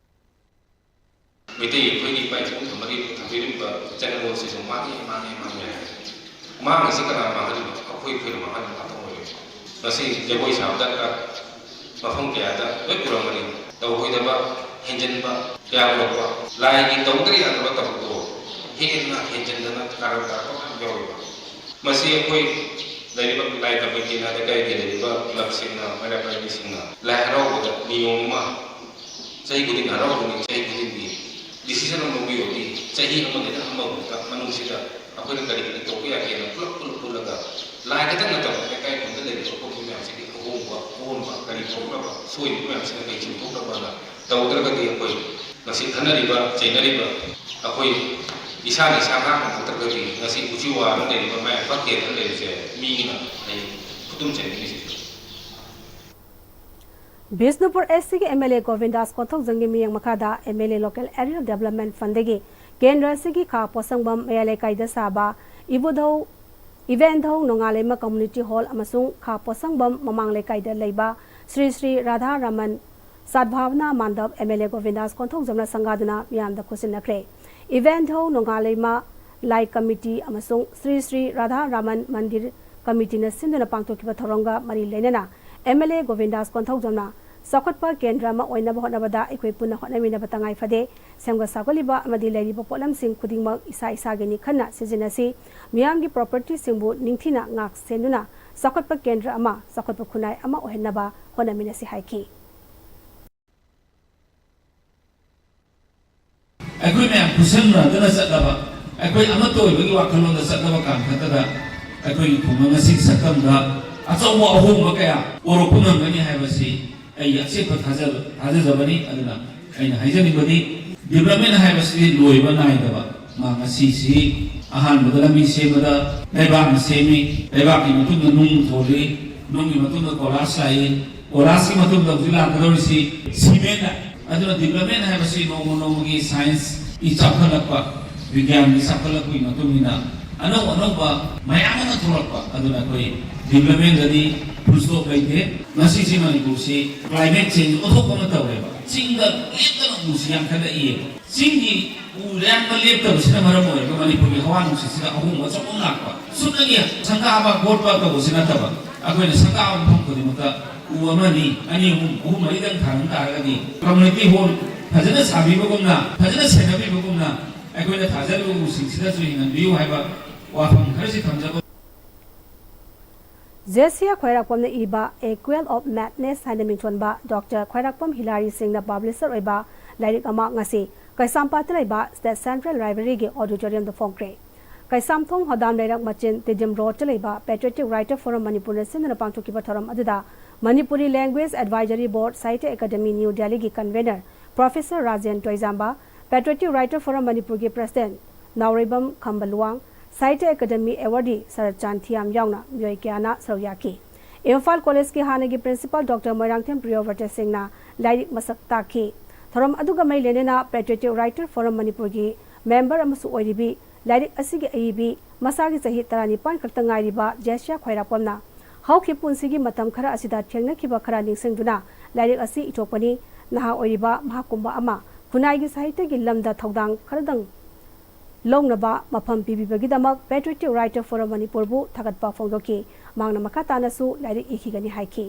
ꯃꯩꯇꯩ ꯑꯩꯈꯣꯏꯒꯤ ꯏꯄꯥ ꯏꯄꯨ ꯊꯝꯕꯤꯔꯤꯕ ꯆꯠꯅꯂꯣꯟꯁꯤꯁꯨ ꯃꯥꯡꯉꯦ, ꯃꯥꯡꯉꯦ, ꯃꯥꯡꯉꯦ ꯍꯥꯏ꯫ ꯃꯥꯡꯉꯤꯁꯤ ꯀꯅꯥ ꯃꯥꯡꯍꯜꯂꯤꯅꯣ? ꯑꯩꯈꯣꯏ, ꯑꯩꯈꯣꯏꯅ ꯃꯥꯡꯍꯟꯕ ꯉꯥꯛꯇ ꯑꯣꯏꯔꯦ꯫ ꯉꯁꯤ ꯖꯒꯣꯏ ꯁꯥꯕ ꯗꯔꯀꯥꯔ ꯃꯐꯝ ꯀꯌꯥꯗ ꯂꯣꯏ ꯎꯔꯝꯒꯅꯤ꯫ ꯇꯧꯔꯣꯏꯗꯕ, ꯍꯦꯟꯖꯤꯟꯕ ꯀꯌꯥ ꯎꯔꯛꯄ, ꯂꯥꯏꯒꯤ ꯇꯧꯗ꯭ꯔ ꯌꯥꯗꯕ ꯊꯕꯛꯇꯣ ꯍꯦꯟꯅ ꯍꯦꯟꯖꯤꯟꯗꯅ ꯀꯥꯔꯟ ꯇꯥꯔꯛꯄ ꯃꯌꯥꯝ ꯌꯥꯎꯔꯤꯕ꯫ ꯃꯁꯤ ꯑꯩꯈꯣꯏ ꯂꯩꯔꯤꯕ ꯂꯥꯏ ꯀꯃꯤꯇꯤꯅ, ꯂꯩꯀꯥꯏꯒꯤ ꯂꯩꯔꯤꯕ ꯀ꯭ꯂꯕꯁꯤꯡꯅ, ꯃꯩꯔꯥ ꯄꯥꯏꯕꯤꯁꯤꯡꯅ ꯂꯥꯏ ꯍꯔꯥꯎꯕꯗ ꯅꯤꯌꯣꯝ ꯑꯃ, ꯆꯍꯤ ꯈꯨꯗꯤꯡ ꯍꯔꯥꯎꯕꯅꯤ, ꯆꯍꯤ ꯈꯨꯗꯤꯡꯒꯤ decision ꯑꯃ ꯂꯧꯕꯤꯌꯨꯗꯤ, ꯆꯍꯤ ꯑꯃꯗꯒꯤ ꯑꯃꯐꯥꯎꯗ ꯃꯅꯨꯡꯁꯤꯗ ꯑꯩꯈꯣꯏꯅ ꯀꯔꯤ ꯀꯔꯤ ꯇꯧꯕ ꯌꯥꯒꯦꯅ ꯄꯨꯂꯞ, ꯄꯨꯂꯞ ꯄꯨꯜꯂꯒ ꯂꯥꯏ ꯈꯛꯇꯪ ꯅꯠꯇꯕ ꯂꯩꯀꯥꯏ ꯈꯨꯟꯗ ꯂꯩꯔꯤꯕ ꯑꯩꯈꯣꯏ ꯃꯌꯥꯝꯁꯤꯒꯤ ꯑꯍꯣꯡꯕ, ꯑꯑꯣꯟꯕ ꯀꯔꯤ ꯊꯣꯛꯅꯕ, ꯁꯣꯏꯔꯤꯕ ꯃꯌꯥꯝꯁꯤꯅ ꯀꯔꯤ ꯆꯨꯝꯊꯣꯛꯅꯕꯅ ꯇꯧꯗ꯭ꯔꯒꯗꯤ ꯑꯩꯈꯣꯏ ꯉꯁꯤ ꯈꯟꯅꯔꯤꯕ, ꯆꯩꯅꯔꯤꯕ ꯑꯩꯈꯣꯏ ꯏꯁꯥꯅ ꯏꯁꯥ ꯉꯥꯛꯅ ꯅꯠꯇ꯭ꯔꯒꯗꯤ ꯉꯁꯤ ꯎꯆꯤꯋꯥꯗ ꯂꯩꯔꯤꯕ ꯃꯌꯥꯝ ꯐꯠꯇꯦꯅ ꯂꯩꯔꯤꯁꯦ ꯃꯤꯅ ꯍꯌꯦꯡ ꯈꯨꯗꯨꯝ ꯆꯟꯕꯤꯔꯤꯁꯤꯁꯨ꯫ ꯕꯤꯁꯅꯨꯄꯨꯔ ꯑꯦꯁ ꯁꯤꯒꯤ ꯑꯦꯝ ꯑꯦꯜ ꯑꯦ ꯒꯣꯕꯤꯟꯗꯥꯁ ꯀꯣꯟꯊꯧꯖꯝꯒꯤ ꯃꯤꯠꯌꯦꯡ ꯃꯈꯥꯗ M L A local area development ꯐꯟꯗꯒꯤ ꯀꯦꯟꯗ꯭ꯔ ꯑꯁꯤꯒꯤ ꯈꯥ ꯄꯣꯠꯁꯪꯕꯝ ꯃꯌꯥꯏ ꯂꯩꯀꯥꯏꯗ ꯁꯥꯕ ꯏꯕꯨꯙꯧ ꯏꯚꯦꯟꯙꯧ ꯅꯣꯡꯉꯥꯂꯩꯃ ꯀꯝꯃꯨꯅꯤꯇꯤ ꯍꯣꯜ ꯑꯃꯁꯨꯡ ꯈꯥ ꯄꯣꯠꯁꯪꯕꯝ ꯃꯃꯥꯡ ꯂꯩꯀꯥꯏꯗ ꯂꯩꯕ Shri Shri Radha Raman Sadbhavana Mandap M L A Govindas ꯀꯣꯟꯊꯧꯖꯝꯅ ꯁꯪꯒꯥꯗꯨꯅ ꯃꯤꯌꯥꯝꯗ ꯈꯨꯠꯁꯤꯟꯅꯈ꯭ꯔꯦ꯫ ꯏꯚꯦꯟꯙꯧ ꯅꯣꯡꯉꯥꯂꯩꯃ ꯂꯥꯏ ꯀꯃꯤꯇꯤ ꯑꯃꯁꯨꯡ ꯁ꯭ꯔꯤ ꯁ꯭ꯔꯤ ꯔꯥꯙꯥ ꯔꯥꯃꯟ ꯃꯟꯗꯤꯔ ꯀꯃꯤꯇꯤꯅ ꯁꯤꯟꯗꯨꯅ ꯄꯥꯡꯊꯣꯛꯈꯤꯕ ꯊꯧꯔꯝꯒ ꯃꯔꯤ ꯂꯩꯅꯅ ꯑꯦꯝ ꯑꯦꯜ ꯑꯦ ꯒꯣꯕꯤꯟꯗꯥꯁ ꯀꯣꯟꯊꯧꯖꯝꯅ ꯆꯥꯎꯈꯠꯄ ꯀꯦꯟꯗ꯭ꯔ ꯑꯃ ꯑꯣꯏꯅꯕ ꯍꯣꯠꯅꯕꯗ ꯑꯩꯈꯣꯏ ꯄꯨꯟꯅ ꯍꯣꯠꯅꯃꯤꯟꯅꯕ ꯇꯉꯥꯏ ꯐꯗꯦ꯫ ꯁꯦꯝꯒꯠ ꯁꯥꯒꯠꯂꯤꯕ ꯑꯃꯗꯤ ꯂꯩꯔꯤꯕ ꯄꯣꯠꯂꯝꯁꯤꯡ ꯈꯨꯗꯤꯡꯃꯛ ꯏꯁꯥ ꯏꯁꯥꯒꯤꯅꯤ ꯈꯟꯅ ꯁꯤꯖꯤꯟꯅꯁꯤ꯫ ꯃꯤꯌꯥꯝꯒꯤ ꯄ꯭ꯔꯣꯄꯔꯇꯤꯁꯤꯡꯕꯨ ꯅꯤꯡꯊꯤꯅ ꯉꯥꯛ ꯁꯦꯟꯗꯨꯅ ꯆꯥꯎꯈꯠꯄ ꯀꯦꯟꯗ꯭ꯔ ꯑꯃ, ꯆꯥꯎꯈꯠꯄ ꯈꯨꯟꯅꯥꯏ ꯑꯃ ꯑꯣꯏꯍꯟꯅꯕ ꯍꯣꯠꯅꯃꯤꯟꯅꯁꯤ ꯍꯥꯏꯈꯤ꯫ ꯑꯩꯈꯣꯏ ꯃꯌꯥꯝ ꯈꯨꯠꯁꯝꯅꯗꯨꯅ ꯆꯠꯅꯕ, ꯑꯩꯈꯣꯏ ꯑꯃꯠꯇ ꯑꯣꯏꯕꯒꯤ ꯋꯥꯈꯜꯂꯣꯟꯗ ꯆꯠꯅꯕ ꯀꯥꯡꯈꯠꯇꯗ ꯑꯩꯈꯣꯏꯒꯤ ꯈꯨꯡꯒꯪ ꯑꯁꯤ ꯁꯛꯇꯝꯗ ꯑꯆꯧꯕ ꯑꯍꯣꯡꯕ ꯀꯌꯥ ꯄꯨꯔꯛꯄ ꯉꯝꯒꯅꯤ ꯍꯥꯏꯕꯁꯤ ꯑꯩꯒꯤ ꯑꯆꯦꯠꯄ ꯊꯥꯖꯕ, ꯊꯥꯖꯖꯕꯅꯤ꯫ ꯑꯗꯨꯅ ꯑꯩꯅ ꯍꯥꯏꯖꯅꯤꯡꯕꯗꯤ, development ꯍꯥꯏꯕꯁꯤꯗꯤ ꯂꯣꯏꯕ ꯅꯥꯏꯗꯕ꯫ ꯃꯥ ꯉꯁꯤꯁꯤ ꯑꯍꯥꯟꯕꯗ ꯂꯝꯕꯤ ꯁꯦꯝꯕꯗ ꯂꯩꯕꯥꯛꯅ ꯁꯦꯝꯃꯤ, ꯂꯩꯕꯥꯛꯀꯤ ꯃꯇꯨꯡꯗ ꯅꯨꯡ ꯊꯣꯜꯂꯤ, ꯅꯨꯡꯒꯤ ꯃꯇꯨꯡꯗ ꯀꯣꯂꯥꯁ ꯂꯥꯛꯏ, ꯀꯣꯂꯥꯁꯀꯤ ꯃꯇꯨꯡꯗ ꯍꯧꯖꯤꯛ ꯂꯥꯛꯀꯗꯧꯔꯤꯁꯤ ꯁꯤꯃꯦꯟꯅ꯫ ꯑꯗꯨꯅ development ꯍꯥꯏꯕꯁꯤ ꯅꯣꯡꯃ ꯅꯣꯡꯃꯒꯤ scienceꯀꯤ ꯆꯥꯎꯈꯠꯂꯛꯄ, ꯕꯤꯒ꯭ꯌꯥꯟꯒꯤ ꯆꯥꯎꯈꯠꯂꯛꯄꯒꯤ ꯃꯇꯨꯡ ꯏꯟꯅ ꯑꯅꯧ ꯑꯅꯧꯕ ꯃꯌꯥꯝ ꯑꯃ ꯊꯣꯛꯂꯛꯄ꯫ ꯑꯗꯨꯅ ꯑꯩꯈꯣꯏ developmentꯗꯗꯤ full stop ꯂꯩꯇꯦ꯫ ꯉꯁꯤꯁꯤ ꯃꯅꯤꯄꯨꯔꯁꯤ climate change ꯑꯣꯟꯊꯣꯛꯄ ꯑꯃ ꯇꯧꯔꯦꯕ꯫ ꯆꯤꯡꯗ ꯂꯦꯞꯇꯅ ꯎꯁꯤ ꯌꯥꯟꯊꯠꯂꯛꯏ꯫ ꯆꯤꯡꯒꯤ ꯎ ꯌꯥꯟꯕ ꯂꯦꯞꯇꯕꯁꯤꯅ ꯃꯔꯝ ꯑꯣꯏꯔꯒ ꯃꯅꯤꯄꯨꯔꯒꯤ ꯍꯋꯥ ꯅꯨꯡꯁꯤꯠꯁꯤꯗ ꯑꯍꯣꯡꯕ ꯑꯆꯧꯕ ꯑꯃ ꯂꯥꯛꯄ꯫ ꯁꯨꯞꯅꯒꯤ ꯁꯪꯒꯥꯕ ꯈꯣꯠꯄ ꯇꯧꯕꯁꯤ ꯅꯠꯇꯕ, ꯑꯩꯈꯣꯏꯅ ꯁꯪꯒꯥꯕ ꯃꯐꯝ ꯈꯨꯗꯤꯡꯃꯛꯇ ꯎ ꯑꯃꯅꯤ, ꯑꯅꯤ, ꯑꯍꯨꯝ, ꯑꯍꯨꯝ, ꯃꯔꯤꯗꯪ ꯊꯥꯔꯝ ꯇꯥꯔꯒꯗꯤ, community hall ꯐꯖꯅ ꯁꯥꯕꯤꯕꯒꯨꯝꯅ, ꯐꯖꯅ ꯁꯦꯟꯅꯕꯤꯕꯒꯨꯝꯅ, ꯑꯩꯈꯣꯏꯅ ꯊꯥꯖꯔꯤꯕ ꯎꯁꯤꯡꯁꯤꯗꯁꯨ ꯍꯤꯡꯍꯟꯕꯤꯌꯨ ꯍꯥꯏꯕ ꯋꯥꯐꯝ ꯈꯔꯁꯤ ꯊꯝꯖꯕ꯫ ꯖꯦꯁꯤꯌꯥ ꯈ꯭ꯋꯥꯏꯔꯥꯛꯄꯝꯅ ꯏꯕ A Quell of Madness ꯍꯥꯏꯅ ꯃꯤꯡꯊꯣꯟꯕ ꯗꯣꯛꯇꯔ ꯈ꯭ꯋꯥꯏꯔꯥꯛꯄꯝ ꯍꯤꯂꯥꯔꯤ ꯁꯤꯡꯅ ꯄꯕ꯭ꯂꯤꯁꯔ ꯑꯣꯏꯕ ꯂꯥꯏꯔꯤꯛ ꯑꯃ ꯉꯁꯤ ꯀꯩꯁꯥꯝꯄꯥꯠꯇ ꯂꯩꯕ State Central Libraryꯒꯤ auditoriumꯗ ꯐꯣꯡꯈ꯭ꯔꯦ꯫ ꯀꯩꯁꯥꯝꯊꯣꯡ ꯍꯣꯗꯥꯝ ꯂꯩꯔꯛ ꯃꯆꯤꯟ ꯇꯤꯗꯤꯝ ꯔꯣꯗꯇ ꯂꯩꯕ Patriotic Writer Forum ꯃꯅꯤꯄꯨꯔꯅ ꯁꯤꯟꯗꯨꯅ ꯄꯥꯡꯊꯣꯛꯈꯤꯕ ꯊꯧꯔꯝ ꯑꯗꯨꯗ Manipuri Language Advisory Board Sahitya Academy New Delhiꯒꯤ convener Professor Rajen ꯇꯣꯏꯖꯥꯝꯕ, Patriotic Writer Forum ꯃꯅꯤꯄꯨꯔꯒꯤ president ꯅꯥꯎꯔꯩꯕꯝ ꯈꯝꯕ ꯂꯨꯋꯥꯡ, Sahitya Academy awardee ꯁꯔꯠꯆꯥꯟ ꯊꯤꯌꯥꯝ ꯌꯥꯎꯅ ꯃꯤꯑꯣꯏ ꯀꯌꯥꯅ ꯁꯔꯨꯛ ꯌꯥꯈꯤ꯫ ꯏꯝꯐꯥꯜ ꯀꯣꯂꯦꯖꯀꯤ ꯍꯥꯟꯅꯒꯤ principal ꯗꯣꯛꯇꯔ ꯃꯣꯏꯔꯥꯡꯊꯦꯝ ꯄ꯭ꯔꯤꯌꯣꯕ꯭ꯔꯇ ꯁꯤꯡꯅ ꯂꯥꯏꯔꯤꯛ ꯃꯁꯛ ꯇꯥꯛꯈꯤ꯫ ꯊꯧꯔꯝ ꯑꯗꯨꯒ ꯃꯔꯤ ꯂꯩꯅꯅ Patriotic Writer Forum ꯃꯅꯤꯄꯨꯔꯒꯤ member ꯑꯃꯁꯨ ꯑꯣꯏꯔꯤꯕꯤ, ꯂꯥꯏꯔꯤꯛ ꯑꯁꯤꯒꯤ ꯑꯏꯕꯤ, ꯃꯁꯥꯒꯤ ꯆꯍꯤ ꯇꯔꯥꯅꯤꯄꯥꯟ ꯈꯛꯇ ꯉꯥꯏꯔꯤꯕ ꯖꯦꯁꯤꯌꯥ ꯈ꯭ꯋꯥꯏꯔꯥꯛꯄꯝꯅ ꯍꯧꯈꯤꯕ ꯄꯨꯟꯁꯤꯒꯤ ꯃꯇꯝ ꯈꯔ ꯑꯁꯤꯗ ꯊꯦꯡꯅꯈꯤꯕ ꯈꯔ ꯅꯤꯡꯁꯤꯡꯗꯨꯅ ꯂꯥꯏꯔꯤꯛ ꯑꯁꯤ ꯏꯊꯣꯛꯄꯅꯤ꯫ ꯅꯍꯥ ꯑꯣꯏꯔꯤꯕ ꯃꯍꯥꯛꯀꯨꯝꯕ ꯑꯃ ꯈꯨꯟꯅꯥꯏꯒꯤ ꯁꯥꯍꯤꯇ꯭ꯌꯒꯤ ꯂꯝꯗ ꯊꯧꯗꯥꯡ ꯈꯔꯗꯪ ꯂꯧꯅꯕ ꯃꯐꯝ ꯄꯤꯕꯤꯕꯒꯤꯗꯃꯛ Patriotic Writer Forum ꯃꯅꯤꯄꯨꯔꯕꯨ ꯊꯥꯒꯠꯄ ꯐꯣꯡꯗꯣꯛꯈꯤ꯫ ꯃꯍꯥꯛꯅ ꯃꯈꯥ ꯇꯥꯅꯁꯨ ꯂꯥꯏꯔꯤꯛ ꯏꯈꯤꯒꯅꯤ ꯍꯥꯏꯈꯤ꯫